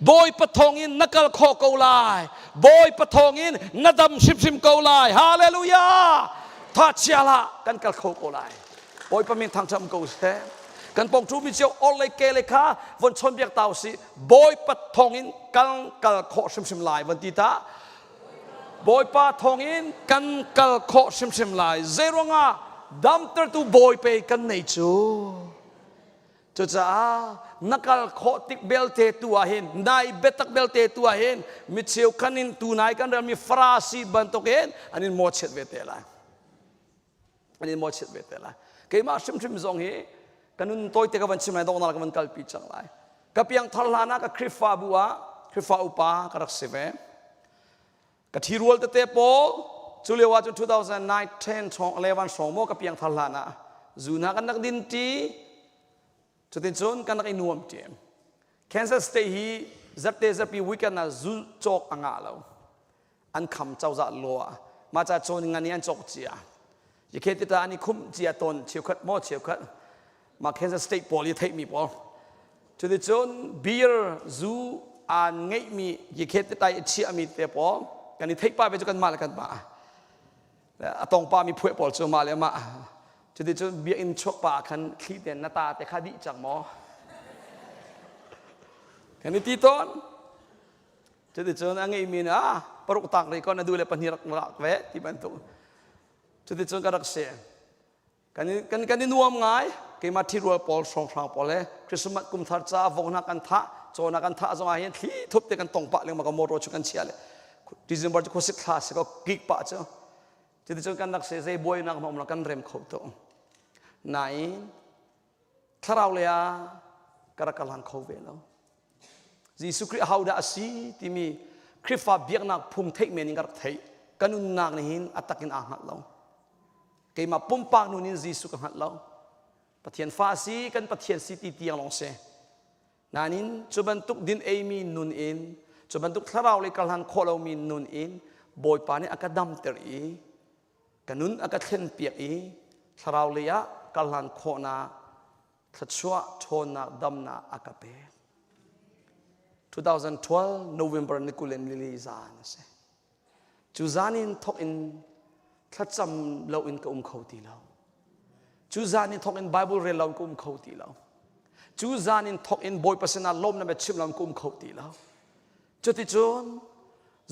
Bawipa thawngin na kal khawh ko lai. Bawipa thawngin na dam hrimhrim ko lai. Hallelujah! Tha chia hlah kan kal kho ko lai. Bawipa min thangṭhat ko seh. Kan pawng ṭhu mi cio or le ke le kha von chawnbiak ta usih. Bawipa thawngin kal kal khawh hrimhrim lai von ti ta. Bawipa thawngin kan kal khawh hrimhrim lai. Zeiruangah damtertu Bawi pei kan nei cu. Cucaah na kal khawh tik belte tu ah hin nai biatak belte tu ah hin mi cheukhan in tunai kan relmi Farasi bantukin an in mawchiat ve te lai. An in mawchiat ve te lai. Keimah hrimhrim zong hi ka nun tawite ka van chim lai donghnak ka van kalpi cang lai. Ka piangthar hlan ah ka Khrihfabu ah Khrihfa upa ka rak si ve. Ka ṭhirual tete pawl cu lio ah cun 2009 10 hrawng 11 hrawng maw ka piangthar hlan ah zu hna kan rak din ṭi cuticun kan rak i nuam ṭi. Kansas State hi zarhte zarhpi weekend ah zu cawk a ngah lo. An kham cozah law ah mah ca cawn ngan i an cawk cia. Yikhe tita an i khumh cia tawn cheukhat maw cheukhat mah Kansas State pawl i theihmi pawl. Cuticun beer zu aan ngeihmi yikhe titai i chiahmi te pawl kan i theih pah ve cu kanmah le kanmah. A tong pahmi phueh pawl cu mah le mah. Cuticun biakinn chuak pah ah khan thli ten na ta te kha dih cang maw? Kan i ti tawn. Cuticun a ngeihmi nih ah paruk tak rih ko na duh le pahnih rak rak ve ti bantuk. Cuticun ka rak si. Kan, kan, kan i nuam ngai. Keimah ṭhirual pawl hrawnghrang pawl he Christmas kum thar ca vok hna kan thah, caw hna kan thah zong ah hin thli thup te kan tong pah lengmang ka motor cu kan chia le December cu khuasik thla si ko kik pah cu. Cuticun kan rak se zei buainak ma um lo kan rem kho to. Nain thlarau lei ah ka rak ka hlang kho ve lo. Jesuh Khrih ahodah a si timi Khrihfa biaknak phung theih men in ka rak theih. Ka nunnak nih hin a tak in aa hngalh lo. Keimah pumpak nun in Jesuh ka hngalh lo. Pathian fa a si, kan Pathian si ti tiang lawng si. Nain cu bantuk din eimi nun in, cu bantuk thlarau lei karhlan khawh lomi nun in Bawipa nih a ka damter i ka nun a ka thlenpiak i thlarau lei ah karhlan khawhnak thluachuah ṭhawnnak damnak a ka pek. 2012 November ni 20 le nili zan a si. Cu zan in thawk in thlacam loin ka um kho ti lo. Cu zan in thawk in Bible rel loin ka um kho ti lo. Cu zan in thawk in Bawipa sinah lawmnak bia chim loin ka um kho ti lo. Cuticun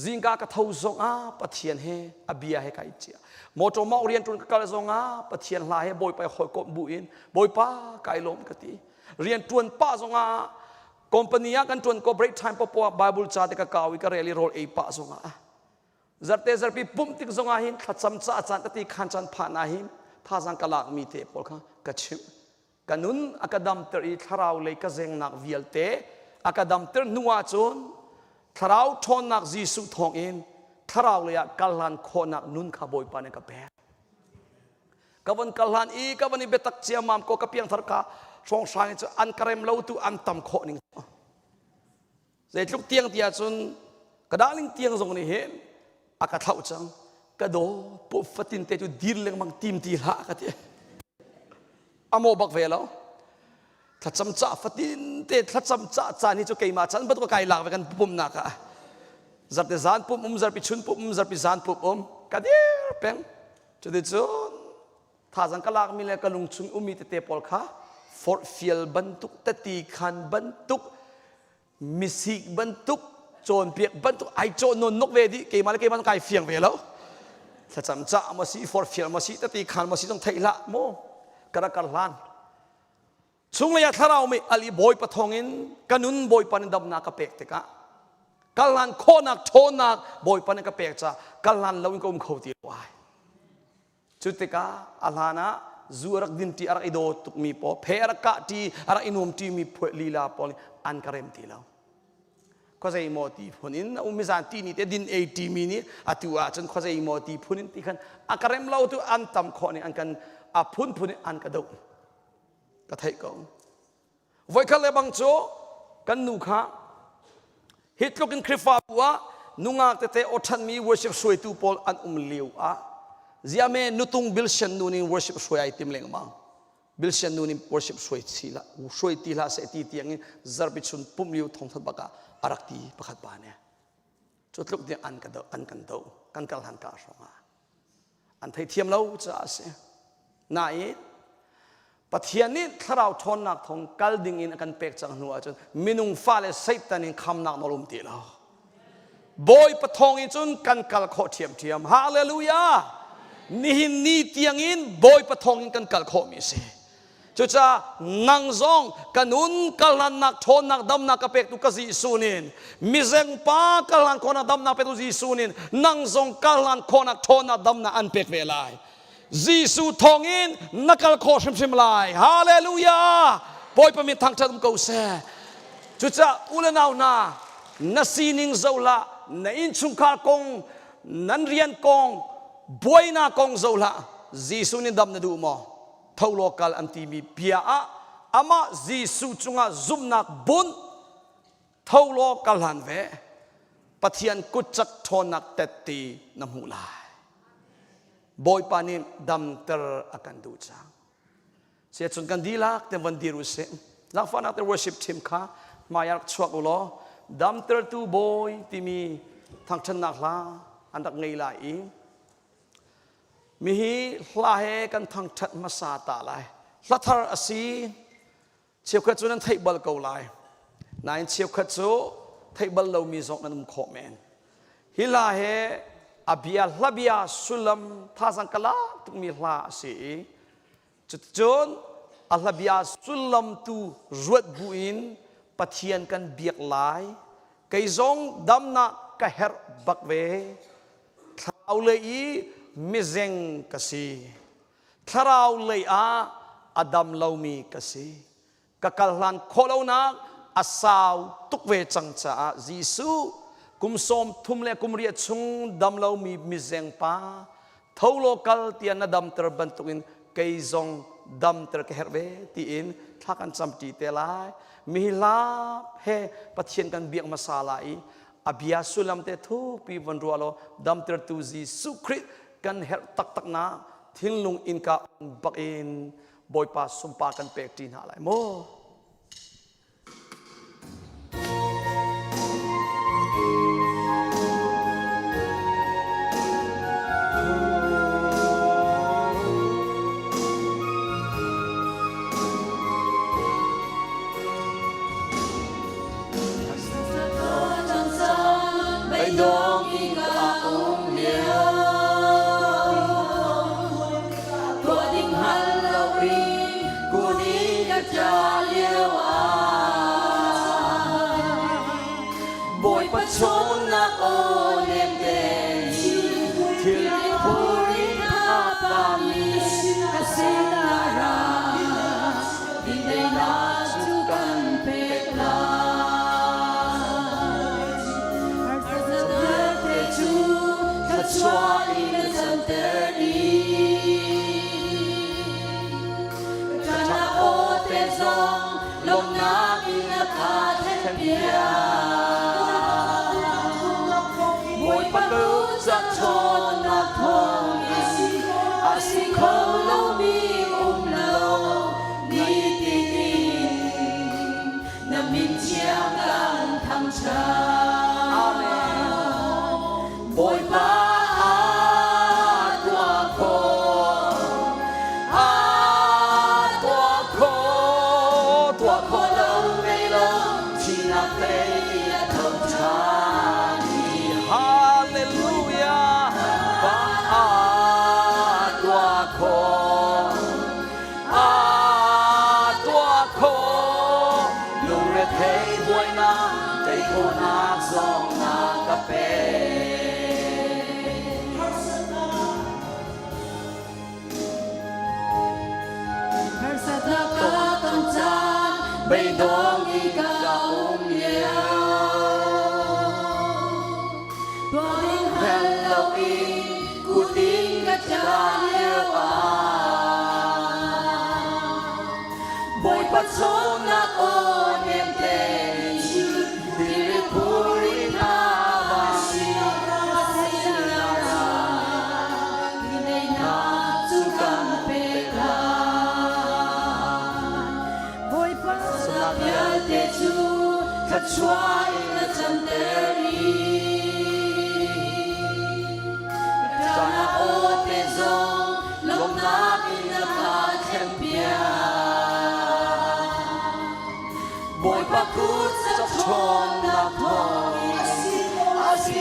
zingka ka tho zongah Pathian he a bia he kai cia. Motor mauk rian ṭuan ka kal zongah Pathian hla he Bawipa he hawikomh bu in Bawipa kai lawm ka ti. Rian ṭuan pah zongah company ah kan ṭuan ko break time popo ah Bible ca te ka kau i ka rel i rawl ei pah zongah zarte zarpi pumh tik zongah hin thlacam ca caan tati khan caan phah na hin thazang ka lak mi te pawl kha ka chimh ka nun a ka damter i thlarau lei ka zengnak vialte a ka damter hnu ahcun thlarau ṭhawnnak Jesuh thawngin thlarau lei ah kalhlan khawhnak nun kha Bawipa nih ka pek ka von kalhlan i ka von i biatak ciammam ko ka piangthar ka hrawnghrang cu an ka rem lo tu an tam khawh ning Zeitluk tiang ti ahcun ka darling tiang zong nih hin a ka thlauh cang. Ka daw pu fatin te cu dir lengmang tim ti hlah ka ti. A maw bak ve lo. Thlacam ca fatin te thlacam ca caan hi cu keimah caan bantuk kai lak ve kan pumnak ah. Zarhte zan pum um, zarhpi chun pum um, zarhpi zan pum um. Ka dir peng. Cuticun thazang ka lakmi le ka lungchung ummi tete pawl kha forhfial bantuk tati khan bantuk misik bantuk cawnpiak bantuk ai cawn nawn nok ve dih keimah le keimah kai fiang ve lo thlacam ca maw si forhfial maw si tati khan maw si zong theih hlah mu ka rak kar hlan chunglei ah thlarau mi ali bawipa thawngin ka nun bawipa nih damnak ka pek tikah kalhlan khawhnak ṭhawnnak bawipa nih ka pek ca kalhlan lo in ka um kho ti lo ai Cu tikah a hlan ah zu a rak din ṭi a rak i daw tukmi pawl, phe a rak kah ṭi, a rak i nuam ṭimi lila pawl nih an ka rem ti lo. Khuazei maw ti phun in a um i zan ti ni te din ei ṭimi nih atu ahcun khuazei maw ti phun in ti khan a ka rem lo tu an tam khawh ning an kan a phunphun in an ka doh. Ka theih ko. Voikhat le bang cu kan nu kha hi tluk in Khrihfabu ah nungak tete aw ṭhanmi worship hruaitu pawl an um lio ah ziame nutung Bilsian nu nih worship hruai ai tim lengmang. Bilsian nu nih worship hruai si la hruai ti hlah seh ti tiang in zarpi chun pumh lio thawngthat bak ah a rak ti pakhat pa nih. Cu tluk tiang an ka do an kan do kan kal han ka hrawng ah. An theithiam lo caah a si. Nain Pathian nih thlarau ṭhawnnak thawng kal ding in a kan pek cang hnu ahcun minung fale Satan in khamnak nawl um ti lo. Bawipa thawng in cun kan kal khawh ṭhiamṭhiam. Hallelujah! Nihin ni tiangin Bawipa thawng in kan kal khawhmi a si. Cucaah nang zong ka nun kalhlannak ṭhawnnak damnak ka pektu ka Jesuh nin mizengpa kalhlan khawhnak damnak pektu Jesuh nin nang zong kalhlan khawhnak ṭhawnnak damnak an pek ve lai. Jesuh thawngin na kal khawh hrimhrim lai. Hallelujah! Bawipa min thangṭhat um ko seh. Cucaah u le nau hna, na sining zoh hlah, na innchungkhar kong, nan rian kong, buainak kong zoh hlah. Jesuh nih dam na duh maw? Tho law kal an timi bia ah amah Jesuh cungah zumhnak bunh tho law kal hlan ve. Pathian kutcak ṭhawnnak tette na hmuh lai. Bawipa nih damter a kan duh cang. Siacun kan dihlak te van dir usih. Zaangfahnak te worship team kha hmai ah rak chuak u law damtertu bawi timi thangṭhatnak hla an rak ngei lai i mihi hla he kan thangṭhat hmasa ta lai. Hla thar a si. Cheukhat cu nan theih bal ko lai. Nain cheukhat cu theih bal lomi zong nan um khawh men. Hi hla he a bia hla bia sullam thazang ka lak tukmi hla a si i cuticun a hla bia sullam tu ruat buin Pathian kan biak lai. Kei zong damnak ka herh bak ve. Thlarau lei i mizeng ka si. Thlarau lei ah a dam lomi ka si. Ka kal hlan khawh lonak a sau tuk ve cang caah Jesuh kum 33 le kum riat chung dam lomi mizeng pa tho law kal tiah na damter bantukin kei zong damter ka herh ve tiin thla kan camṭi te lai. Mi hla he Pathian kan biak hmasa lai i a bia sullam te thukpi von ruah law damtertu Jesuh Khrih kan herh taktak na thinlung innka bak in Bawipa sumpa kan pek ṭi hna lai mu. Beidong in ka um lio Tuah ding hngal loin kun in ka ṭah lio ah Bawipa chawnnak aw nemte thil phur in a pami ka sinah ra Dineinak cu kan pek lai. Harsatnak vialte cu thluachuah in a canter dih. Ṭahnak aw te zong lawmhnak in a ka thlenpiak. Bawipa kut cak ṭhawnnak thawngin a si kho lomi um lo nitin in na min thiang kan thangṭhat. Bawipa aa tuah khawh, aa tuah khawh, tuah khawh lo ngei lo, thihnak tei a tho ṭhan i Hallelujah! Pa aa tuah khawh, aa tuah khawh, lungrethei buainak tei khawhnak zong na ka pek. Harsatnak ka ton caan beidong i ka um lio. Tuah ding hngal loin kut in ka ṭah lio ah Bawipa chawnnak aw nem tein thil phur in a Vialte cu thluachuah in na canter i ṭahnak aw te zong lawmhnak in na ka thlenpiak. Bawipa kut cak ṭhawnnak thawngin a si.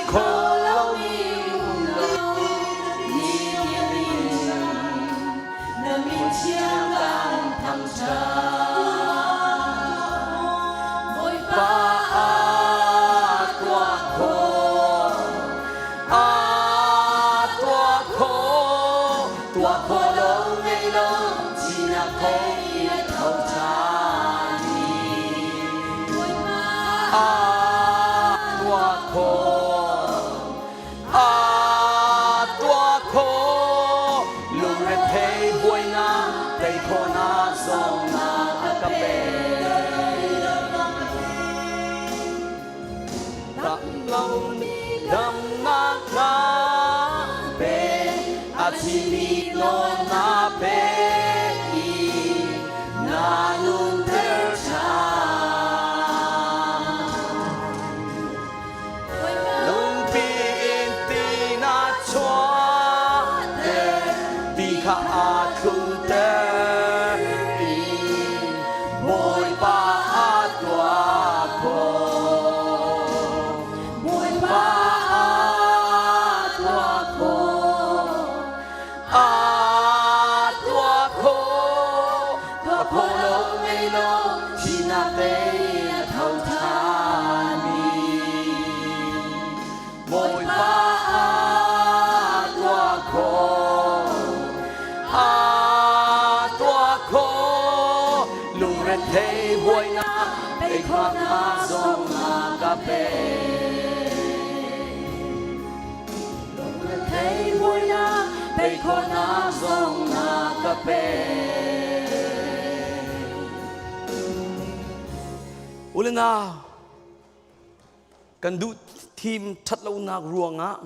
khawh lo ngei lo thihnak tei a tho ṭhanmi Bawipa a tuah khawh a tuah khawh lungrethei buainak tei khawhnak zong a ka pek Lungrethei buainak tei khawhnak zong na ka pek. U le nau, kan duh thim ṭhatlonak ruangah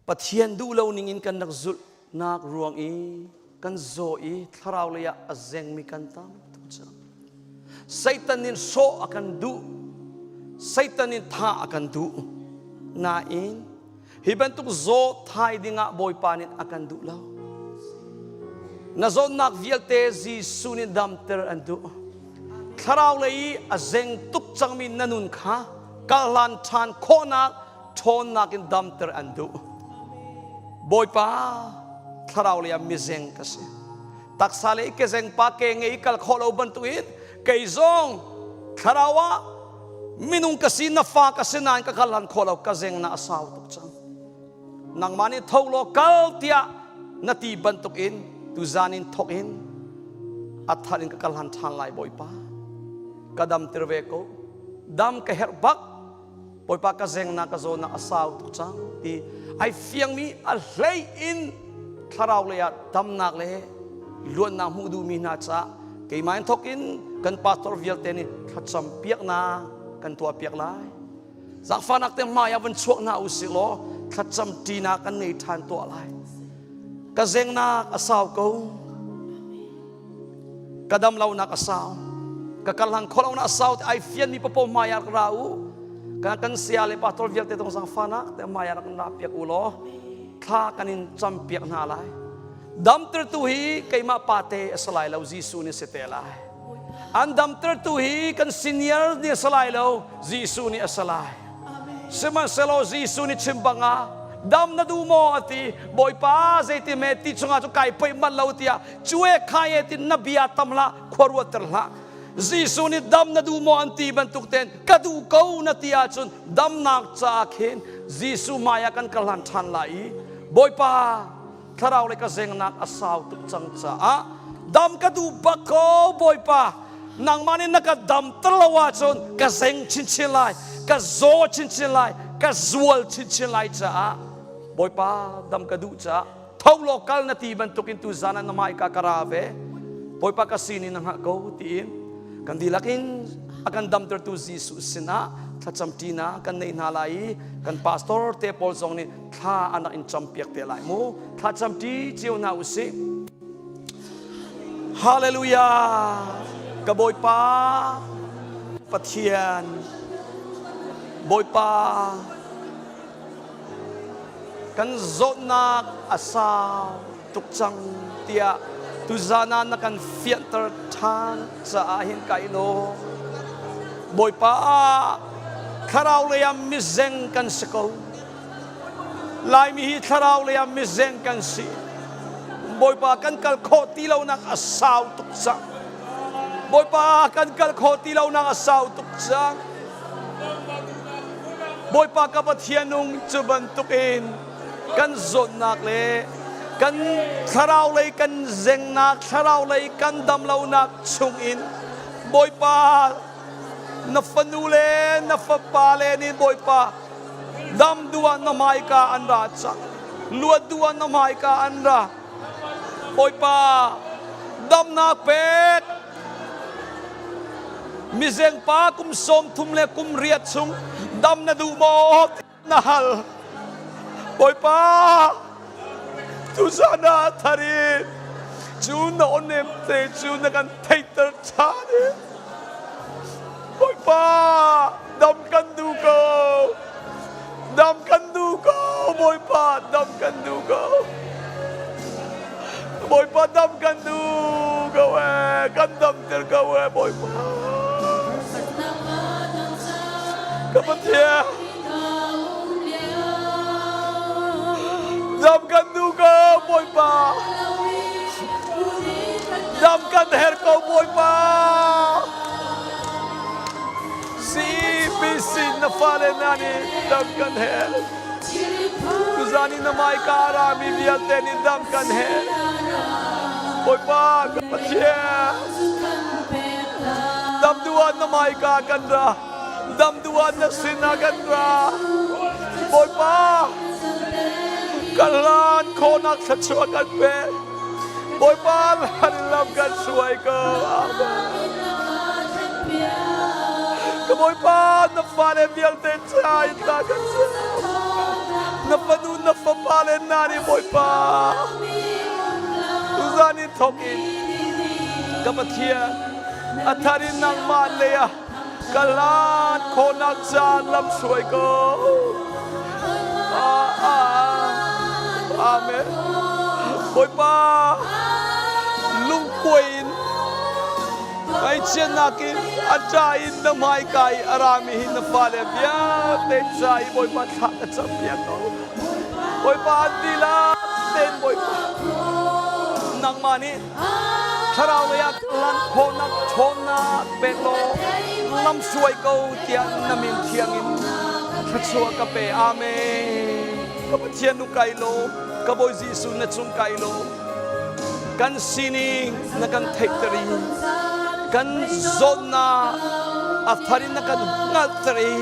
Pathian duh lo ning in kan rak zulhnak ruang i kan zaw i thlarau lei ah a zengmi kan tam tuk cang. Satan in sawh a kan duh. Satan in thah a kan duh. Nain hi bantuk zaw thai dingah Bawipa nih a kan duh lo. Na zawtnak vialte Jesuh nih damter an duh. Thlarau lei i a zeng tuk cangmi na nun kha karhlan ṭhan khawhnak ṭhawnnak in damter an duh. Bawipa thlarau lei ah mizeng ka si. Taksa lei kezeng pa ke ngei kal khawh lo bantukin kei zong thlarau ah minung ka si na fa ka si nain ka kal han khawh lo ka zeng na a sau tuk cang. Nangmah nih tho law kal tiah na ti bantukin tuzan in thok in a thar in ka kal han ṭhan lai Bawipa. Ka damter ve ko. Dam ka herh bak. Bawipa ka zengnak ka zawnak a sau tuk cang ti ai fiangmi a hlei in thlarau lei ah damnak le luatnak hmuh duhmi hna caah keimah in thawk in kan pastor vialte nih thlacam piaknak kan tuah piak lai. Zaangfahnak te hmai ah van chuak hna u sih law thlacam ṭinak kan nei ṭhan tuah lai. Ka zengnak a sau ko. Ka dam lonak a sau. Ka karhlang khawh lonak a sau ti ai fianmi papo hmai ah ra u. Kan kan saya le pastor vialte tong zaangfahnak te hmai ah rak ra piak u law thla kan in cam piak hna lai. Damtertu hi keimah pate a si lai lo Jesuh nih si te lai. An damtertu hi kan senior nih a si lai lo Jesuh nih a si lai. Sihmanhsehlaw Jesuh nih chim bang ah dam na duh maw a ti Bawipa zeiti me ti chungah cu kai poih manh lo tiah cue khai e ti na bia tam hlah khua ruatter hlah Jesuh nih dam na duh maw an ti bantuk ten ka duh ko na ti ahcun damnak caah khin Jesuh hmai ah kan kal hlan ṭhan lai i Bawipa thlarau le ka zengnak a sau tuk cang caah dam ka duh bak ko Bawipa nangmah nih na ka damter lo ahcun ka zeng chinchin lai ka zaw chinchin lai ka zual chinchin lai caah Bawipa dam ka duh caah tho law kal na ti bantukin tu zan ah na hmaika ka ra ve Bawipa ka sin in na hngalh ko tiin kan dihlak in a kan damtertu Jesuh sinah thlacam ṭinak kan neih hna lai i kan pastor te pawl zong nih thla an rak in campiak te lai mu thla camṭi cio hna u sih Hallelujah ka Bawipa Pathian Bawipa kan zawtnak a sau tuk cang tiah tuzan ah na kan fianter ṭhan caah hin kai lawm. Bawipa thlarau lei ah mizeng kan si ko. Laimi hi thlarau lei ah mizeng kan si. Bawipa kan kal khawh ti lonak a sau tuk cang. Bawipa kan kal khawh ti lonak a sau tuk cang. Bawipa ka Pathian nung cu bantukin kan zawtnak le kan thlarau lei kan zengnak thlarau lei kan damlonak chungin Bawipa na fanu le na fapa le nih Bawipa dam duh ah na hmaika an ra cang luat duh ah na hmaika an ra Bawipa damnak pek mizengpa kum 30 le kum riat chung dam na duh maw na hal Bawipa tuzan ah thar in cu na aw-nem te cu na kan theihter ṭhan i Bawipa dam kan duh ko dam kan duh ko Bawipa dam kan duh ko Bawipa dam kan duh ko ee kan damter ko ee Bawipa Ka Pathian dam kan duh ko Bawipa. Dam kan herh ko Bawipa. CBC na fale hna nih dam kan herh. Tuzan in na hmaika a rami vialte nih dam kan herh. Bawipa kan Pathian. Dam duh ah na hmaika kan ra. Dam duh ah na sinah kan ra. Bawipa kan hlan khawhnak thluachuah kan pe. Bawipa hlan lam kan hruai ko. Amen. Ka Bawipa na fale vialte ca in ta kan si. Na fanu na fapa le na nih Bawipa tuzan in thawk in ka Pathian a thar in nangmah lei ah ka hlan khawhnak caan lam hruai ko. Amen. Bawipa lungkuai in ngaihchiatnak in a ṭa in na hmaika i a rami hi na fale vialte ca i Bawipa thla ka campiak ko. Bawipa an dihlak tein Bawipa nangmah nih Thlarau lei ah lan khawhnak ṭhawnnak pek law lamhruai ko tiah na min thiang in thluachuah ka pe. Amen. Ka Pathian nu kai law, ka Bawi Jesuh na cung kai law, kan sining na kan theihter i kan zawtnak a thar in na kan hngalhter i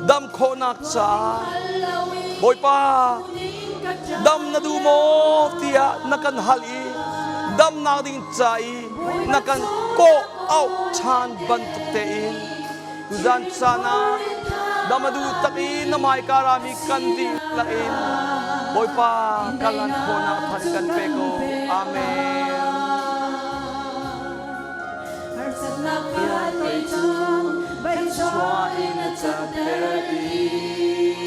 dam khawhnak caah Bawipa Dam na duh maw tiah na kan hal i damnak ding ca i na kan kawh auh ṭhan bantuk tein tuzan caan ah dam a duh tak i na hmaika rami kan dihlak in Bawipa kalan khawhnak than kan pe ko. Amen. Harsatnak vialte cu chuah in a canter dih.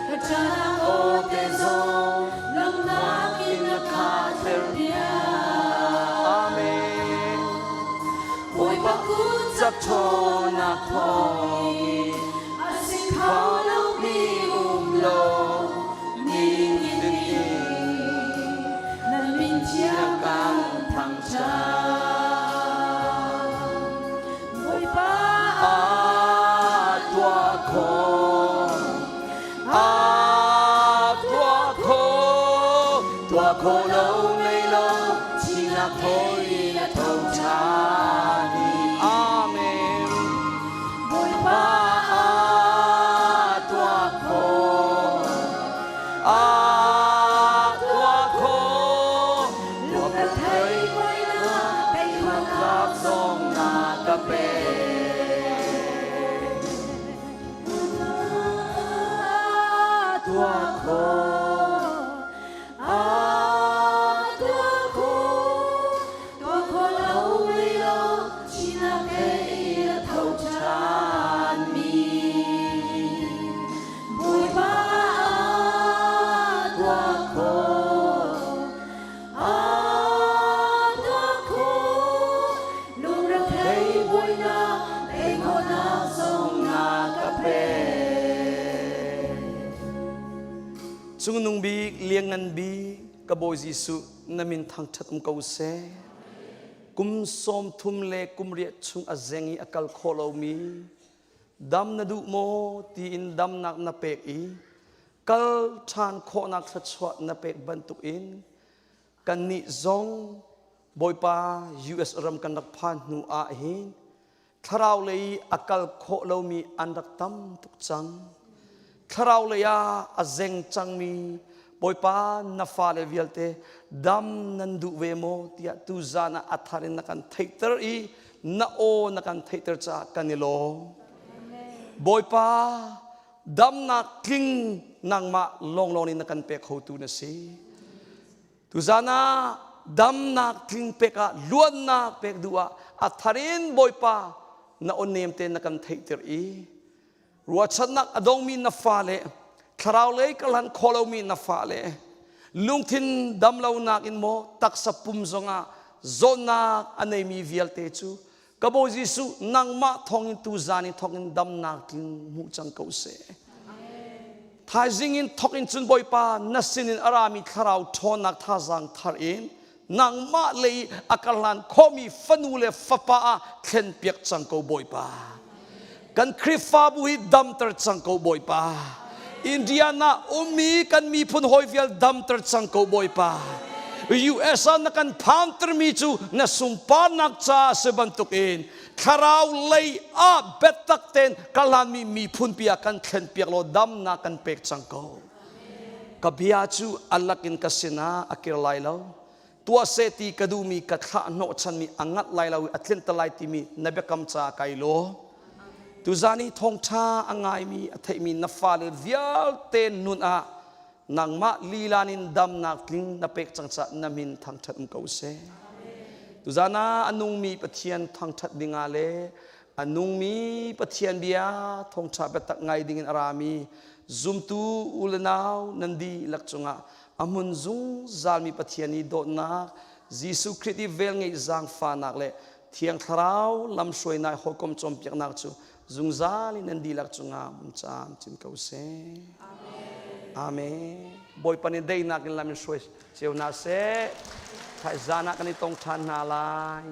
Ka ṭahnak aw te zong lawmhnak in a khahter piak. Amen. Bawipa kut Cak ṭhawnnak thawngin a si kho lomi um lo ning in na min thiang kan thangṭhat. Bawipa a tuah khawh a tuah khawh tuah khawh lo ngei lo thihnak thawl in a tho ṭhan i Amen. Bawipa a tuah khawh a tuah khawh lung a thei buainak tei khawhnak zong na ka pe. Tuah khawh a tuah khawh tuah khawh lo ngei lo thihnak he a tho ṭhan mi Bawipa tuah khawh a tuah khawh lungrethei buainak tei khawhnak zong na ka pek. Cungnung bik lianngan bik ka Bawi Jesuh na min thangṭhat um ko seh. Kum 30 le kum riat chung a zeng i a kal khawh lomi dam na duh maw tiin damnak na pek i kal ṭhan khawhnak thluachuah na pek bantukin kannih zong Bawipa US ram kan rak phan hnu ah hin thlarau lei a kal khawh lomi an rak tam tuk cang. Thlarau lei ah a zeng cangmi Bawipa na fale vialte dam nan duh ve maw tiah tuzan ah a thar in na kan theihter i na aw na kan theihter caah kan i lawm. Bawipa damnak tling nangmah lawnglawng in na kan pek khotu na si. Tuzan ah damnak tling pek ah luatnak pek duh ah a thar in Bawipa na aw nem te na kan theihter i ruahchannak a dongmi na fale thlarau lei kalhan kho lomi na fale lungthin damlonak in maw taksa pum zongah zawtnak a neimi vialte cu ka Bawi Jesuh nangmah thawngin tuzan in thawngin damnak tling hmu cang ko seh. Thaizing in thok in cun Bawipa na sinin a rami thlarau ṭhawnnak thazaang thar in nangmah lei a ka hlan khawhmi fanu le fapa ah thlenpiak cang ko Bawipa. Kan Khrihfabu hi damter cang ko Bawipa. Indiana ummi kan miphun hawi vial damter cang ko Bawipa. US ah na kan phantermi cu na sunparnak ca si bantukin thlarau lei ah biatak tein ka hlanmi miphun pi ah kan thlenpiak law damnak kan pek cang ko. Ka bia cu a lakin ka sinah a kir lai lo. Tuah seh ti ka duhmi ka thlah hnawhchanmi a ngat lai lo i a tlinter lai timi na biakam caah kai lawm. Tuzan i thawngṭha a ngaimi a theihmi na fale vialte nun ah nangmah lilan in damnak tling na pek cang caah na min thangṭhat um ko seh. Tuzan ah a nungmi Pathian thangṭhat dingah le a nungmi Pathian bia thawngṭha biatak ngai dingin a rami zumtu u le nau nan dihlak cungah a hmun zungzalmi Pathian i dawtnak Jesuh Khrih i velngeih zaangfahnak le Thiang Thlarau lamhruainak hawikom cawnpiaknak cu zungzal in nan dihlak cungah um camcin ko seh. Amen. Bawipa nih daihnak in lam in hruai cio hna seh. Thaizan ah kan i tong ṭhan hna lai.